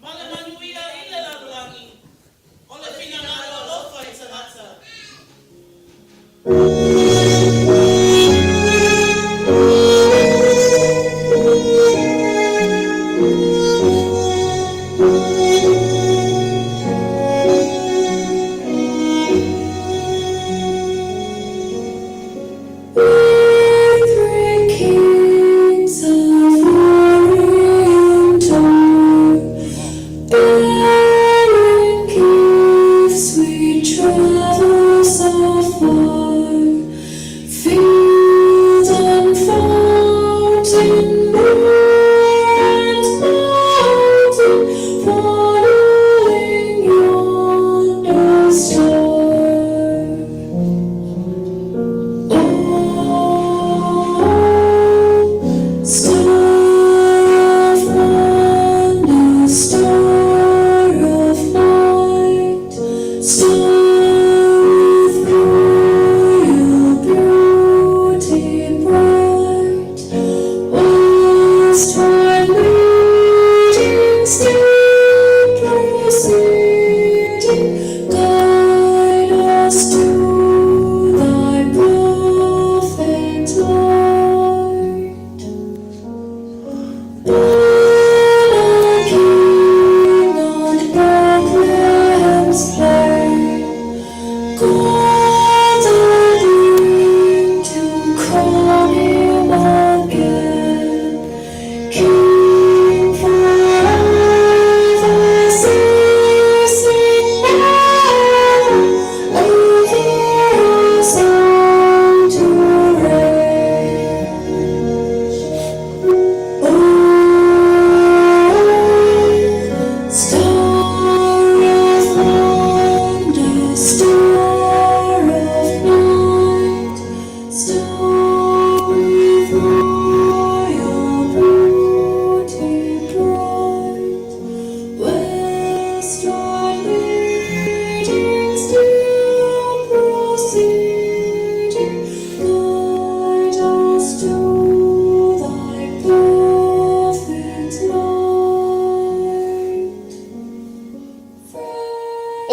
ma le manuia i le lalolagi, o le finagalo alofa i tagata.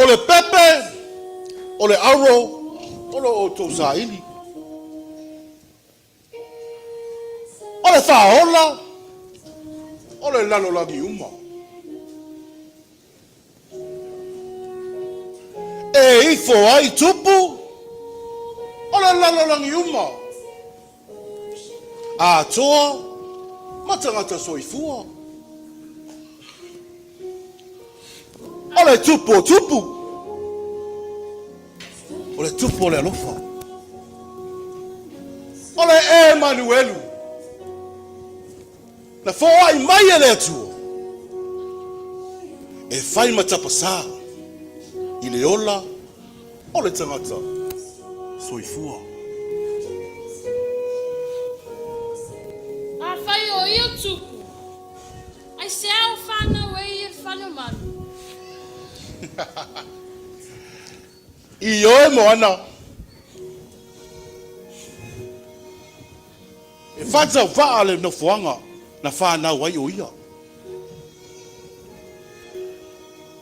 O le pepe, o le auro, o lo outou saili. O le faaola, o le lalolagi uma. E ifo ai tupu, o le lalolagi uma. Atoa ma tagata soifua. O le tupu o tupu. O le tupu o le alofa. O le Emanuelu. Na foai mai e le Atua e fai ma tapasā i le ola o le tagata soifua. Afai o ia o Tupu, aisea o fanau ai ia le Falemalu? Ioe Moana, e fatauvaa le nofoaga na fanau ai o ia.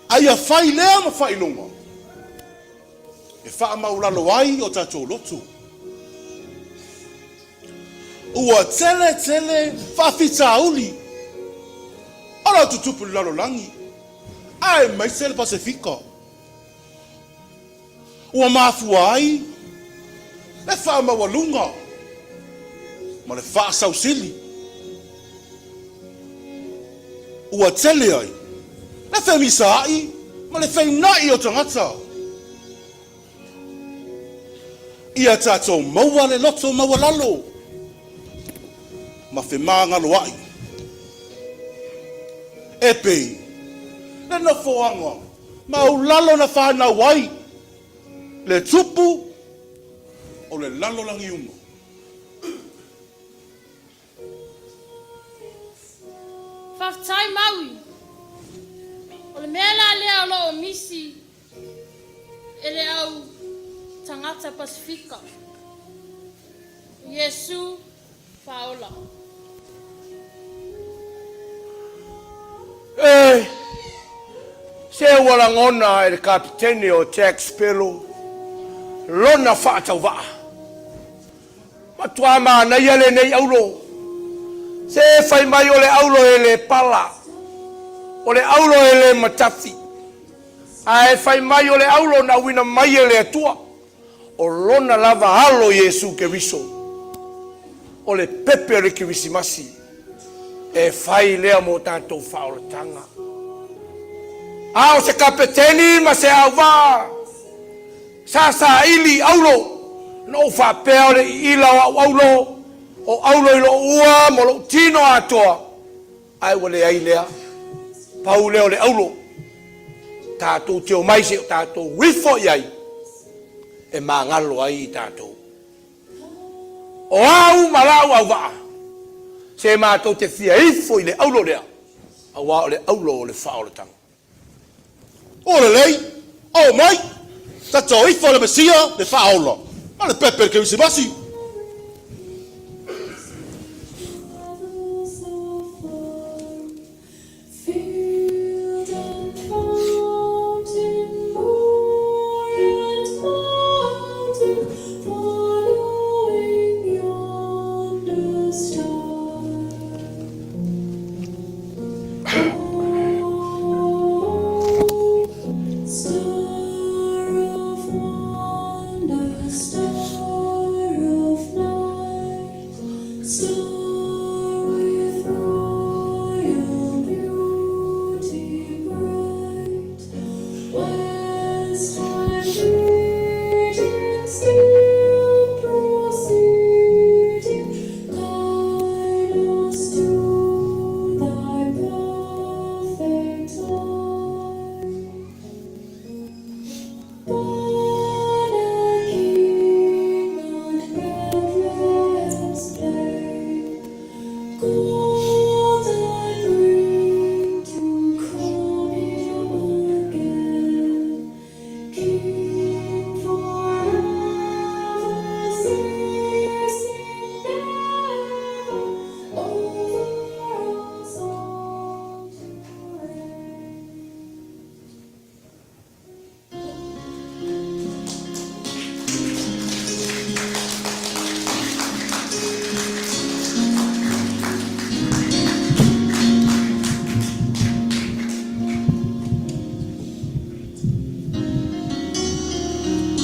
A ia fai lea ma faailoga e faamaulalo ai o tatou loto. Ua tele tele faafitauli o lo o tutupu i le lalolagi, aemaise le Pasefika. Ua mafua ai le faamaualuga ma le faasausili. Ua tele ai le femisaai ma le feina'i o tagata. Ia tatou maua le loto maualalo ma femagaloa'i e pei le nofoaga maulalo na fanau ai le tupu o le lalolagi uma. Faafetai Maui. O le mea la lea o lo o misi e le au. tagata Pasifika. Iesu Faaola. E! Se ua lagona e le Kapitene o Jack Sparrow lona faatauvaa. Matua manaia lenei aulo. Se fai mai o le aulo e le pala, o le aulo e le matafi, ae fai mai o le aulo na auina mai e le Atua. O Lona lava Alo Iesu Keriso, o le pepe o le Kerisimasi, e fai lea mo tatou faaolataga. A o se kapeteni ma se auvaa sa saili i aulo, na ou faapea o le iila o au aulo, o aulo i lou ua ma lou tino atoa, Ae ua leai lea. Pau lea o le aulo tatou te omai se i o tatou ifo i ai e magalo ai i tatou. O au ma lau auvaa, se matou te fia ifo i le aulo lea, aua o le aulo o le faaolataga. Ua lelei, oo mai, tatou ifo le Mesia, le Faaola, ma le pepe le Kerisimasi.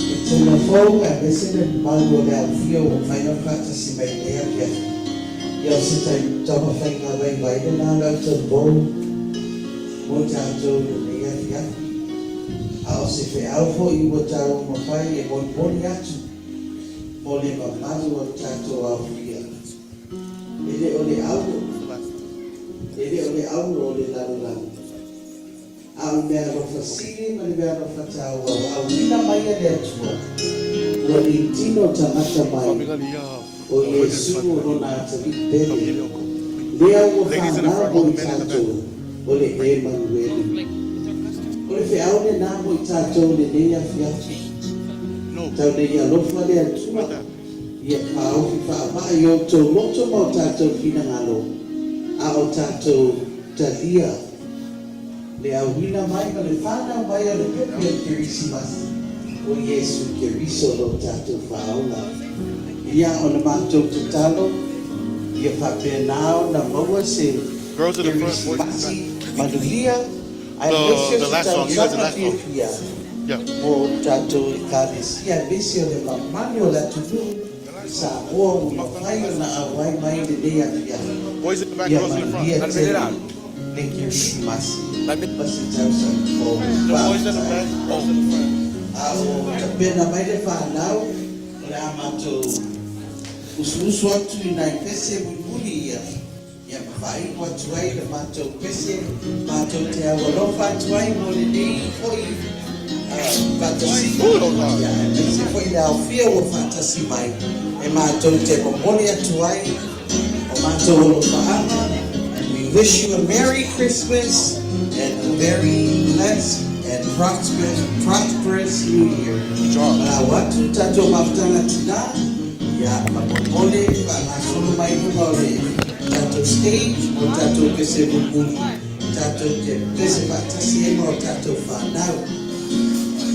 E tino fou aemaise le mamalu o le aufia ua mafai ona faatasi mai i lenei afiafi. Ia o se taumafaiga vaivai lena o le autauvou mo tatou i lenei afiafi. A o se feau foi ua taumafai e molimoli atu mo le mamalu o le tatou aufia. E le o le auro, e le o le auro o le lalolagi. A o le meaalofa sili ma le meaalofa taua ua auina mai e le Atua, ua litino tagata mai, o Iesu o lona atalii pele, lea ua fanau mo i tatou, o le Emanuele. O le feau lena mo i tatou i lenei afiafi. Tau nei alofa le Atua, ia paofi faavaa i outou loto ma o tatou finagalo, a o tatou talia le auina mai ma le fanau mai o le pepe o le Kerisimasi, o Iesu Keriso lo tatou Faaola. Ia o le matou tatalo, ia faapena ona maua se Kerisimasi manuia, aemaise o se tausaga fiafia mo tatou Ekalesia, aemaise o le mamalu o le atunuu Samoa ua mafai ona auai mai i lenei afiafi. Ia manuia tele le Kerisimasi ma se tausaga fou. Faafetai. A o tapena mai le fanau, o le a matou usuusu atu i nai pese mulimuli ia. Ia ma faaiu atu ai le matou pese, matou te aualofa atu ai mo lenei foi faatasiga, ia aemaise foi le aofia ua faatasi mai, e matou te momoli atu ai o matou alofaaga, and we wish you a Merry Christmas and a very blessed. and prosperous, prosperous New Year. Malau atu tatou mafutaga tinā, ia faamolemole faagasolo mai i luga o le tatou stage mo le tatou pese mulimuli tatou te pese faatasi ai ma o tatou fanau.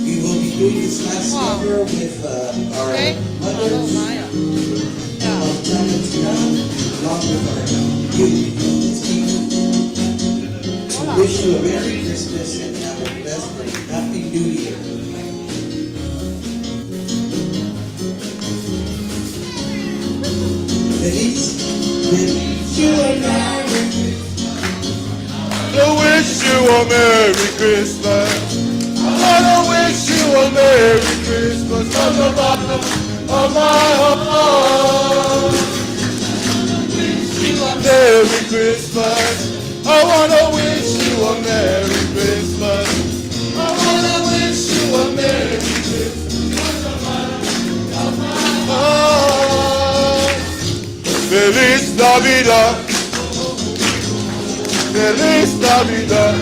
We will be doing this last number with our mothers, Mafutaga Tinā, along with our youth team, to wish you a Merry Christmas and have a blessed and Happy New Year. Ladies, wish you a Merry To wish you a Merry Christmas. I wanna wish you a Merry Christmas from the bottom of my heart. Merry Christmas. I wanna wish you a Merry Christmas. I wanna wish you a Merry Christmas from the bottom of my heart. Feliz Navidad. Feliz Navidad.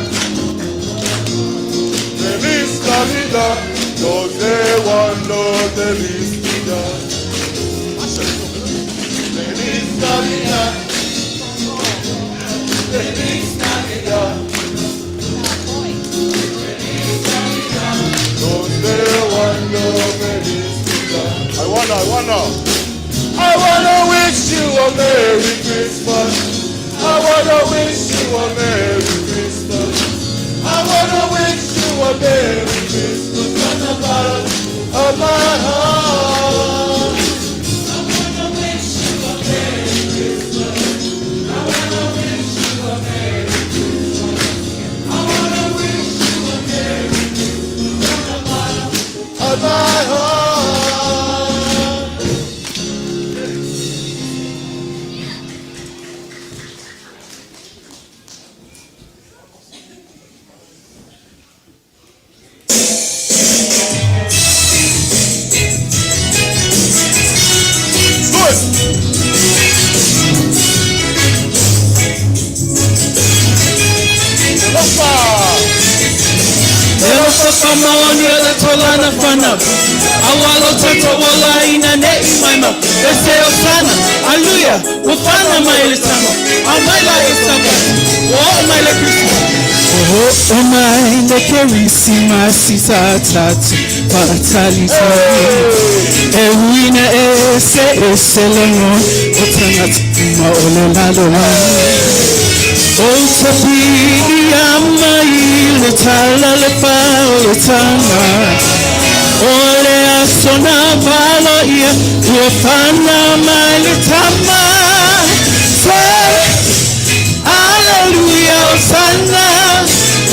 Feliz Navidad. Los de felicidad. Feliz Navidad. Feliz Navidad. Feliz Navidad. Los de felicidad. I wanna, I wanna. I wanna wish you a Merry Christmas. I wanna wish you a Merry Christmas. I wanna wish you a Merry Christmas from the bottom of my heart. I wanna wish you a Merry Christmas. I wanna wish you a Merry Christmas. I wanna wish you a Merry Christmas from the bottom of my heart. Good. Opa! E alofa whamaoni o le tolana whanau. Awalo tata wala ina ne i maima. E se o sana, aluia, ua whana mai le tama. A mai la e sapa, ua o mai le Kristo. Oh, o mai le kerisimasi sa tatu whaatalita. E uina e se e se lengo o tangata ma o le lalo. O te pili mai le tala le pa o le tanga. O le aso na valo ia ua whana mai le tama. Say, Hallelujah, Hosanna,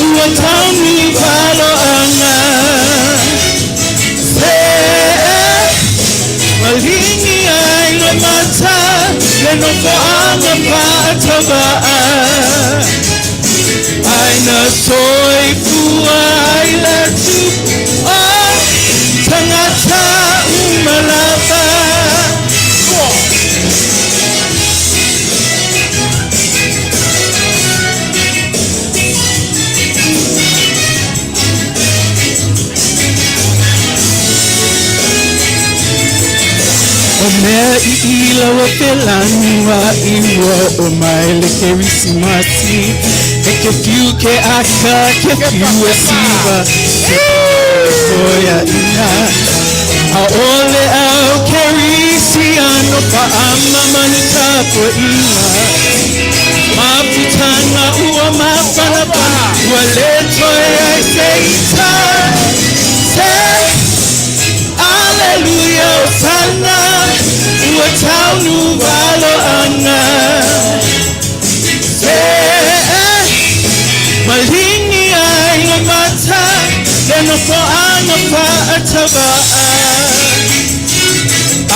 ua taunu valo anga. Say, malingi ai le mata, le nofo anga paatavaa. Ai na soifua ai le tu, o tangata umalava. O mea i ila o te lani wa i ua o mai le kerisimasi. E ke whiu ke aka, ke whiu e siwa, ke toia ina. A ole au kerisiano pa ama manu tapo ina. Mafutanga ua mawhanapana, ua le toe ai se ita. Say, Hallelujah, Hosanna, ua taunu valo anga. Say, malingi ai le mata, le nofo anga paatavaa.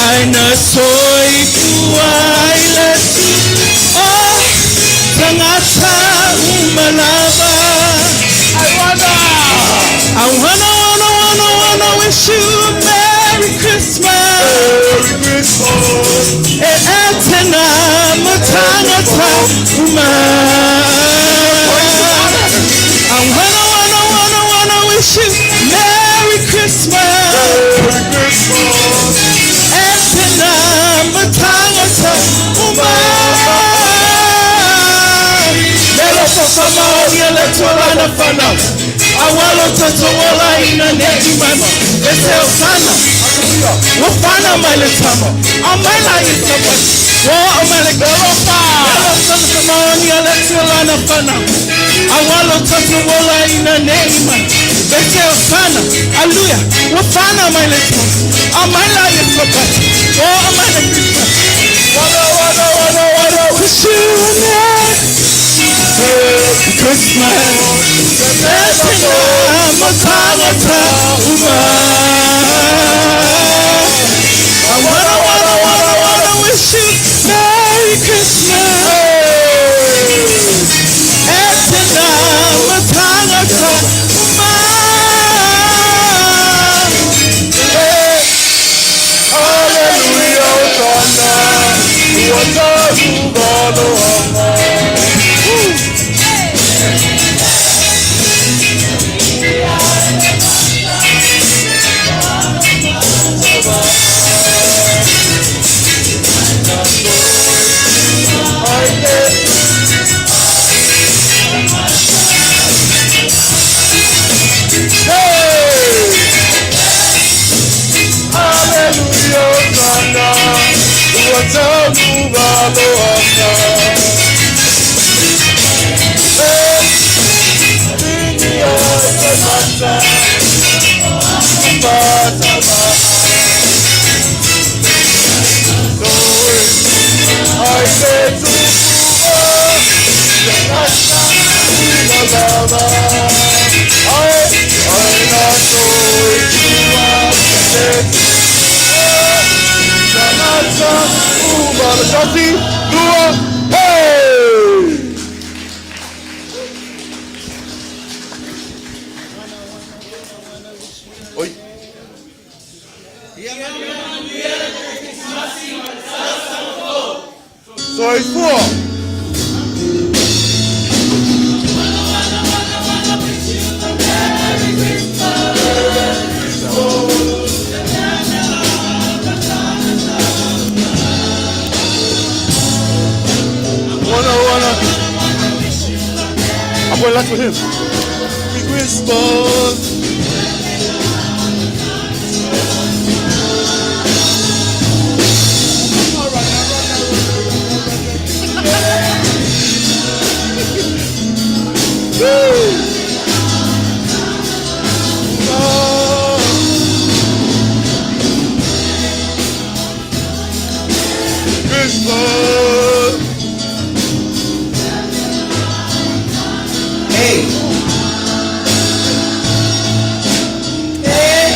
Ai na soifua ai le tu, o tangata umalava. I wanna! I wanna, wanna, wanna, wanna wish you a Merry Christmas. Merry Christmas. E etena matangata uma. I wanna, wanna, wanna, wanna wish Faamaonia le Atua Lana fanau, Aua lo tatou ola ina ne i maima. E se Hosana, ua fana mai le tama, Aumai la i Savaii, ua oo mai le Alofa! Hosana, faamaonia le Atua Lana fanau, Aua lo tatou ola ina ne i maima. E se Hosana, Aleluia, ua fana mai le tama, Aumai la i Savaii, ua oo mai le Christmas. Wanna, wanna, wanna, wanna wish you a Merry Christmas. I wanna, wanna, wanna, wanna wish you Merry Christmas. Hallelujah, Hosanna, ua tauvaloaga. Hallelujah, Hosanna, ua tauvaloaga. Tasi, lua, hey! Oi. Soifua. Wanna, wanna. I'm going lunch with him. Merry Christmas. Christmas. Hey. Hey.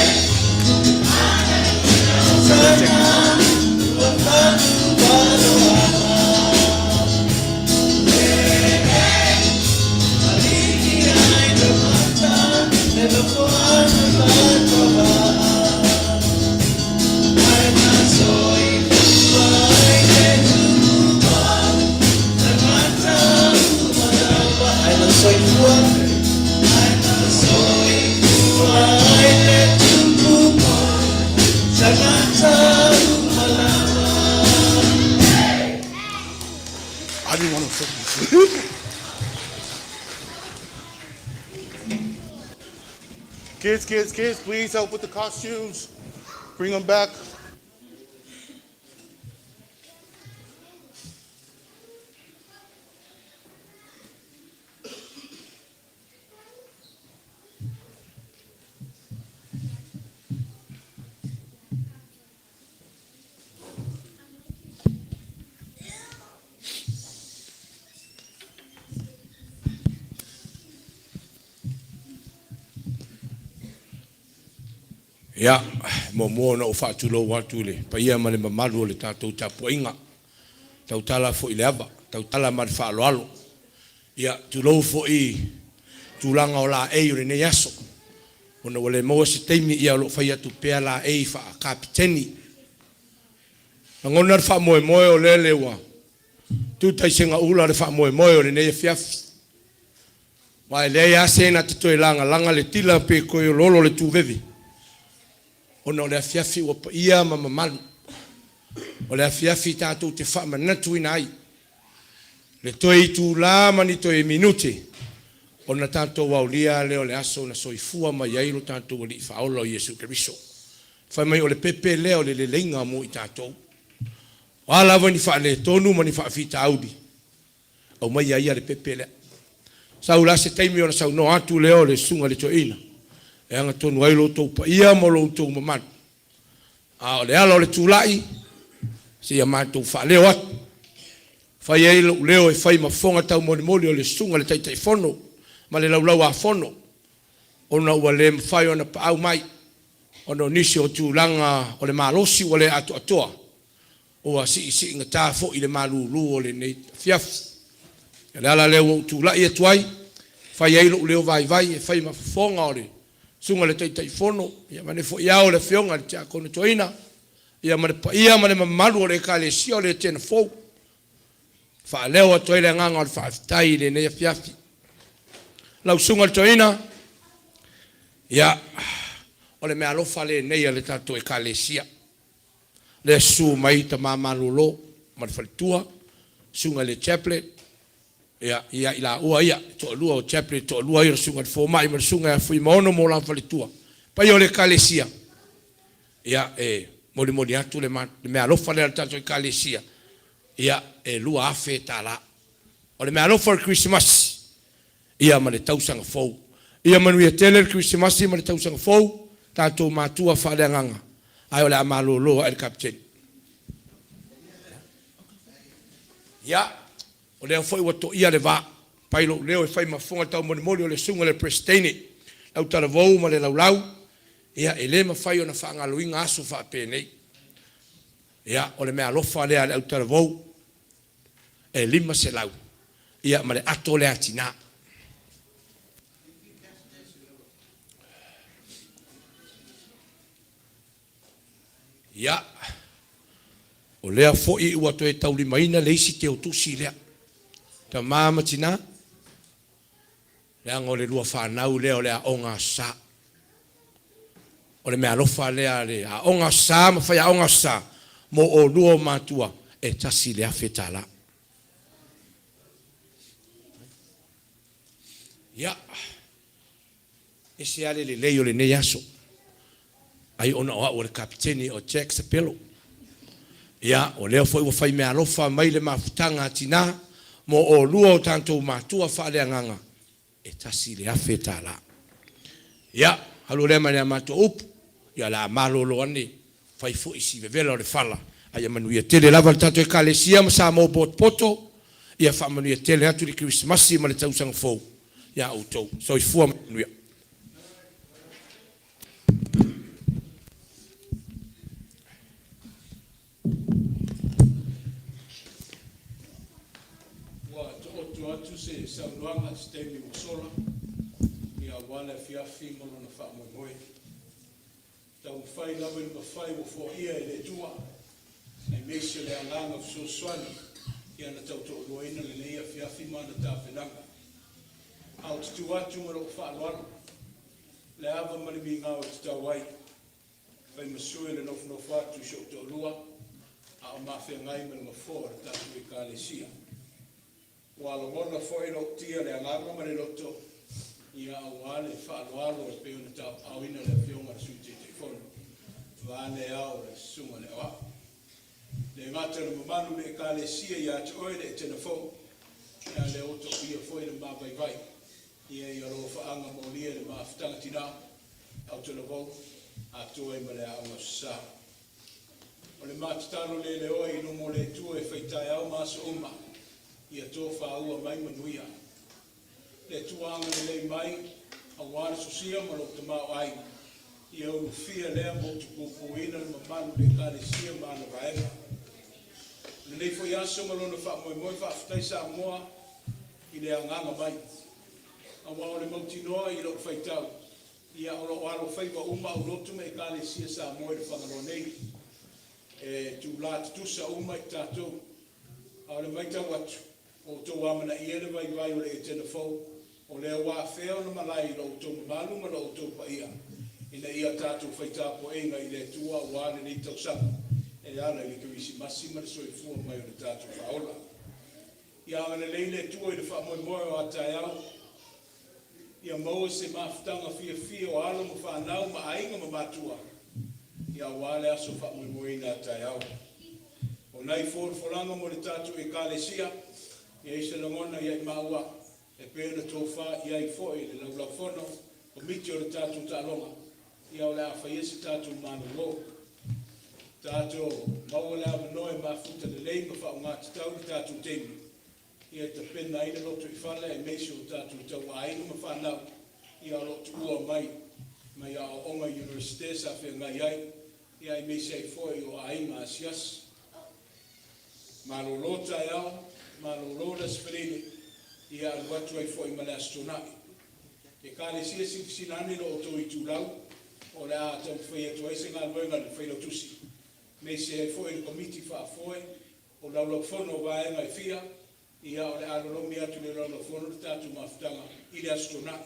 I didn't want to fucking Kids, kids, kids, please help with the costumes. Bring them back. Ia, muamua ona ou faatulou atu i le paia ma le mamalu o le tatou tapuaiga, tautala foi i le ava, tautala ma le faaaloalo. Ia, tulou foi i tulaga o laei o lenei aso, ona ua le maua se taimi, ia o lo o fai atu pea laei faa-Kapiteni. Lagona le faamoemoe o lele ua tuta i segaula le faamoemoe o lenei afiafi. Aua e leai lava se na te toe lagalaga le tila pe toe oloolo le tuveve, ona o le afiafi ua paia ma mamalu. O le afiafi tatou te faamanatuina ai le toe itula ma ni toe minute. Ona tatou aulia lea o le aso na soifua mai ai lo tatou Alii Faaola o Iesu Keriso. Fai mai o le pepe lea o le leleiga mo i tatou. O a lava ni faaletonu ma ni faafitauli, aumaia ia le pepe lea. Sau la se taimi ona saunoa atu lea o le susuga i le toeaina e agatonu ai lo outou paia ma lo outou mamalu. A o le ala o le tulai, seia matou faaleo atu, fai ai lou leo e fai ma fofoga taumolimoli o le susuga i le Taitaifono ma le Laulau-a-Fono, ona ua le mafai ona paau mai ona o nisi o tulaga o le malosi ua le atoatoa, ua siisiigata foi le malulu o lenei afiafi. O le ala lea ua ou tulai atu ai, e fai ai lou leo vaivai e fai ma fofoga o le susuga i le Taitaifono, ia vaeane foi ao le Afioga i le Tiakono Toeaina, ia ma le paia ma le mamalu o le Ekalesia o le Etena Fou, e faaleo atu ai le agaga o le faafetai i lenei afiafi. Lau Susuga i le Toeaina, ia, o le meaalofa lenei a le tatou Ekalesia, lea e susu mai tama malolo ma le faletua, susuga i le Chaplain, ia i laua ia e toalua o Chaplain e toalua ia o le susuga i le fomai ma le susuga ia Fuimaono ma la faletua, paia o le Ekalesia, ia e molimoli atu le meaalofa lea a le tatou Ekalesia, ia e $2,000. O le meaalofa o le Kerisimasi ia ma le tausaga fou. Ia manuia tele le Kerisimasi ma le tausaga fou, tatou matua faaleagaga, ae o le a malolo ae le Kapeteni. Ia, o lea foi ua toia le va, fai lou leo e fai ma fofoga taumolimoli o le susuga i le Peresetene, le autalavou ma le laulau, ia e le mafai ona faagaloina aso faapenei. Ia, o le meaalofa lea a le autalavou e $500, ia ma le ato lea a tina. Ia, o lea foi ua toe taulimaina le isi teutusi lea, tama ma tina, leaga o le lua fanau lea o le Aoga Aso Sa. O le meaalofa lea a le Aoga Aso Sa ma Faiaoga Aso Sa mo oulua o matua e $1,000. Ia, ese lava le lelei o lenei aso, ai ona o au o le Kapeteni o Jack Sapelo. Ia, o lea foi ua fai meaalofa mai le mafutaga a tina mo oulua o tatou matua faaleagaga, e $1,000. Ia, alu lea ma le matou upu, ia o le a malolo ane, fai foi si vevela o le fala, a ia manuia tele lava le tatou Ekalesia ma Samoa ua potopoto, ia faamanuia tele atu le Kerisimasi ma le tausaga fou ia outou. Soifua ma ia manuia. Ua taoto atu se saunoaga i se taimi ua sola, ia aua le afiafi ma lona faamoemoe. Taumafai lava i le mafai ua foaia e le Atua, aemaise o le agaga fesoasoani i ana tautoaluaina lenei afiafi ma ana tapenaga. Ae ou te tu atu ma lou faaaloalo, le ava ma le migao e tatau ai, fai ma sui o le nofonofo atu i si ou toalua, a o ma feagai ma le Nofoa o le tatou Ekalesia. Ua lagona foi i lou tia le agaga ma le loto, ia aua le faaaloalo e pei ona taoaoina le Afioga i le Sui Taitaifono, vaeane ao le Susuga i le Aoao. Le gata i le mamalu i le Ekalesia ia te oe le Etena Fou, a lea ua toia foi le ma vaivai, ia i alofaaga molia i le mafutaga tina, autalavou, atoa i ma le Aoga Aso Sa. O le ma tatalo le leoa i luma o le Atua e fai taeao ma aso uma, ia tofaua mai manuia. Le Atua agalelei mai, aua le sosia ma lou tamaoaiga, ia ulufia lea ma utupupuina le mamalu i le Ekalesia ma ana vaega. O lenei foi aso ma lona faamoemoe, faafetai Samoa i le agaga mai. Aua o le mautinoa i lou faitau, ia o lo o alofaiva uma aulotu ma Ekalesia Samoa i le Fagaloa nei. E tulā tutusa uma i tatou. A o le matau atu, ua outou amanaia le vaivai o le Etena fou, o lea ua afea ona malae i lo outou mamalu ma lo outou paia, ina ia tatou fai tapuaiga i le Atua aua lenei tausaga e ala i le Kerisimasi ma le soifua mai o le tatou Faaola. Ia agalelei le Atua i le faamoemoe o a taeao. Ia maua se mafutaga fiafia o alo ma fanau ma aiga ma matua, ia aua le aso faamoemoeina a taeao. O nai folafolaga mo le tatou Ekalesia, e i ai se lagona ia i maua e pei ona tofa i ai foi le Laulaufono Komiti o le tatou taaloga, ia o le a faia se tatou malolo. Tatou maua le avanoa e mafuta lelei ma faaaoga tatau le tatou taimi ia e tapena ai le lotoifale aemaise o tatou tauaiga ma fanau ia o lo o tuua mai mai aoaoga i Universite sa feagai ai ia aemaise ai foi o aiga asiasi. Malolo taeao, malolo le Aso Faraile, ia alu atu ai foi ma le Aso Toonai. Ekalesia silasila ane i lo outou itulau o le a taumafai atu ai se galuega a le Failautusi, aemaise ai foi le Komiti Faafoe o Laulaufono o vaega e fia, ia o le a lolomi atu i le Laulaufono le tatou mafutaga i le Aso Toonai.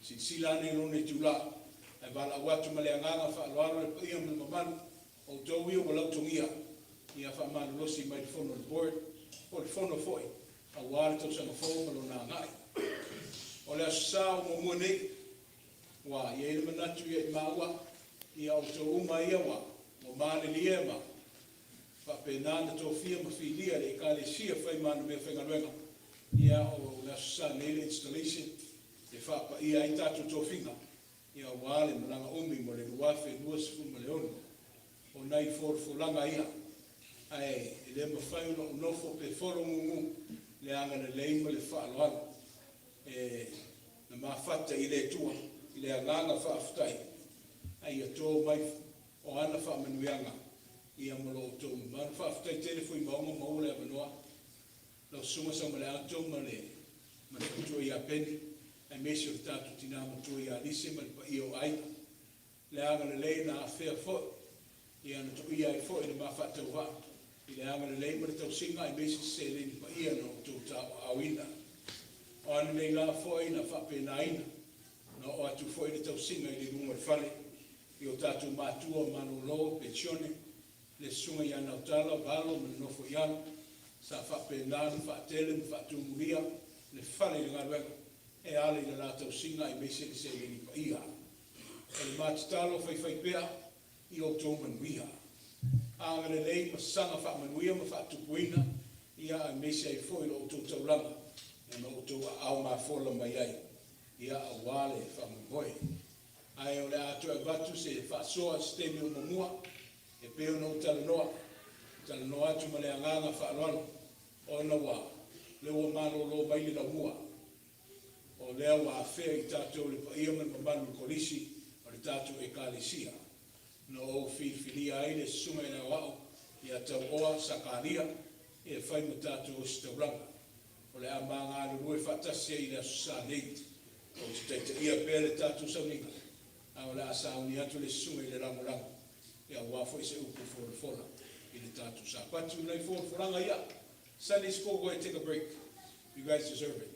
Silasila ane i lona itula, ae valaau atu ma le agaga faaaloalo le paia ma le mamalu o outou ia ua lautogia, ia faamalolosi mai le fono a le Board, po o le fono foi aua le tausaga fou ma lona agai. O le Aso Sa o muamua nei, ua i ai le manatu ia i maua, ia outou uma ia ua malilie ma faapena ona tofia ma filia le Ekalesia fai ma ana meafaigaluega, ia o le Aso Sa nei le installation e faapaia ai tatou tofiga, ia aua le malaga umi mo le 2026. O nai folafolaga ia, ae e le mafai ona ou nofo pe fologugu le agalelei ma le faaaloalo e na mafata i le Atua i le agaga faafetai, a ia to mai o ana faamanuiaga ia ma lo outou mamalu. Faafetai tele Fuimaono maua le avanoa. Lau Susuga Samaleato ma le ma le faletua ia Penny aemaise o le tatou tina matua ia Lise ma le paia o aiga. Le agalelei na afea foi ia na toia ai foi le ma faatauvaa i le agalelei ma le tausiga aemaise se seleni paia na outou tauaaoina. O a nei la foi na faapenaina na oo atu foi le tausiga i le luga o le fale i o tatou matua malolo penisione, le Susuga ia Nautala, Valo ma le nofo i alo, sa faapena ona faatele ma faatumulia le fale i le galuega e ala i le la tausiga aemaise le seleni paia. O le ma tatalo faifaipea i outou manuia. Agalelei ma saga faamanuia ma faatupuina ia aemaise ai foi lo outou taulaga na outou aao mafola mai ai ia aua le faamoemoe. Ae o le a toe avatu se faasoa i se taimi o muamua e pei ona ou talanoa, talanoa atu ma le agaga faaaloalo, ona ua lea ua malolo mai le laumua, o lea ua afea i tatou le paia ma le mamalu o le Kolisi o le tatou Ekalesia. Na ou filifilia ai le Susuga i le Aoao ia Tauoa Sakaria e fai ma tatou ositaulaga. O le a ma galulue faatasi ai i le Aso Sa nei. Ou te taitaia pea le tatou sauniga, a o le a sauni atu le susuga i le lagolago, ia aua foi se upu folafola i le tatou Sapatu. Nai folafolaga ia, Sunday school, go ahead take a break. You guys deserve it.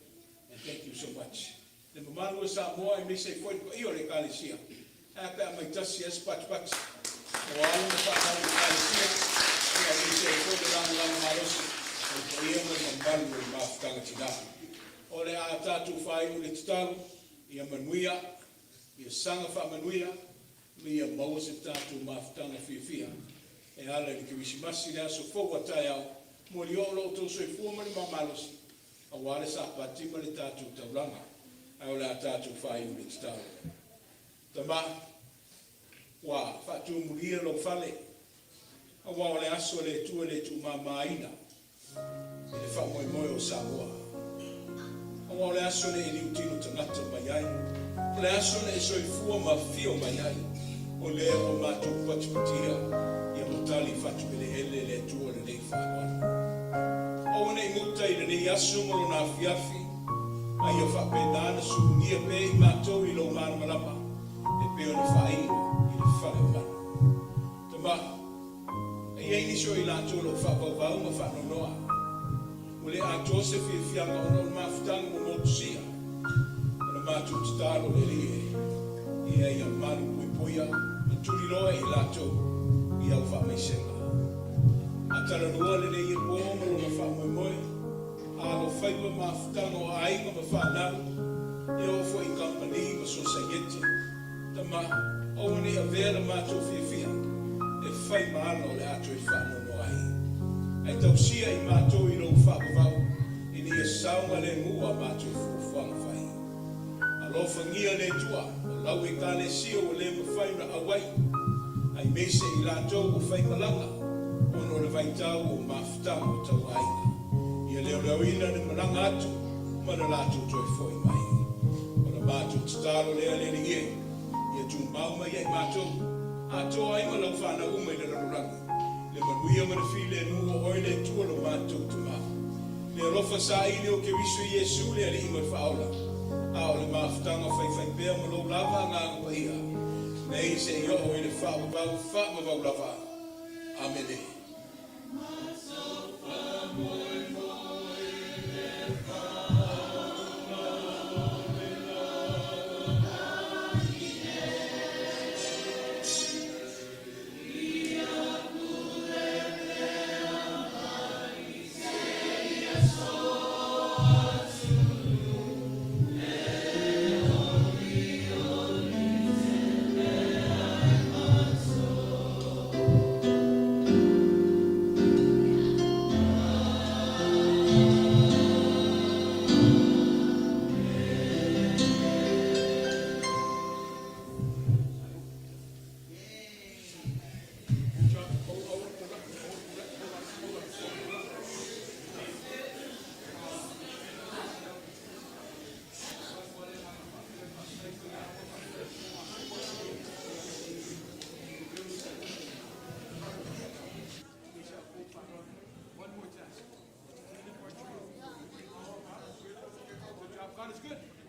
And thank you so much. Le mamalu o Samoa aemaise ai foi le paia o le Ekalesia. Ae a pe a mai tasi ai se patipati o alo ma fanau o le Ekalesia, ia aemaise ai foi le lagolago malosi o le paia ma le mamalu o le mafutaga tina. O le a tatou faaiu i le tatalo, ia manuia, ia saga faamanuia, ma ia maua se tatou mafutaga fiafia e ala i le Kerisimasi, le aso fou a taeao, molioo lo outou soifua ma le ma malosi aua le Sapati ma le tatou taulaga, ae o le a tatou faaiu i le tatalo. Tama, ua faatumulia lou fale, aua o le aso a le Atua e le tuumamaina i le faamoemoe o Samoa. Aua o le aso na e liutino tagata mai ai, o le aso na e soifua ma afio mai ai, o lea ua matou patipatia ia matali fatueleele le Atua lenei faaaloalo. Aua ne i muta i lenei aso ma lona afiafi, a ia faapena ona sulugia pea i matou i lou malamalama e pei ona faailo i le fale o manu. Tama, e i ai nisi o i latou o lo o faavauvau ma faanoanoa, ua le atoa se fiafiaga ona o le mafutaga ua motusia. O le matou tatalo le Alii e, ia ia malu puipuia ma tuliloa i latou i au faamaisega. A talanoa lenei e po ma lona faamoemoe, a alofaiva mafutaga o aiga ma fanau, E oo foi i kamupani ma sosaiete. Tama, aua ne i avea le matou fiafia e fai ma ala o le a toe faanoanoa ai. Ae tausia i matou i lou faavavau ina ia saogalemu a matou fuafuaga fai. Alofagia le Atua o lau Ekalesia ua le mafai ona auai, aemaise i latou ua faimalaga ona o le vaitau o mafutaga o tauaiga. Ia leoleoina le malaga atu ma le latou toe foi mai. O le matou tatalo lea le Alii e, ia tumau mai ia i matou, atoa ai ma lau fanau uma i le lalolagi, le manuia ma le filemu o oe le Atua lo matou Tama. Le alofa saili o Keriso Iesu le Alii ma le Faaola, a o le mafutaga faifaipea ma lou lava Agaga Paia, nei seia oo i le faavavau faavavau lava. Amene. God is good.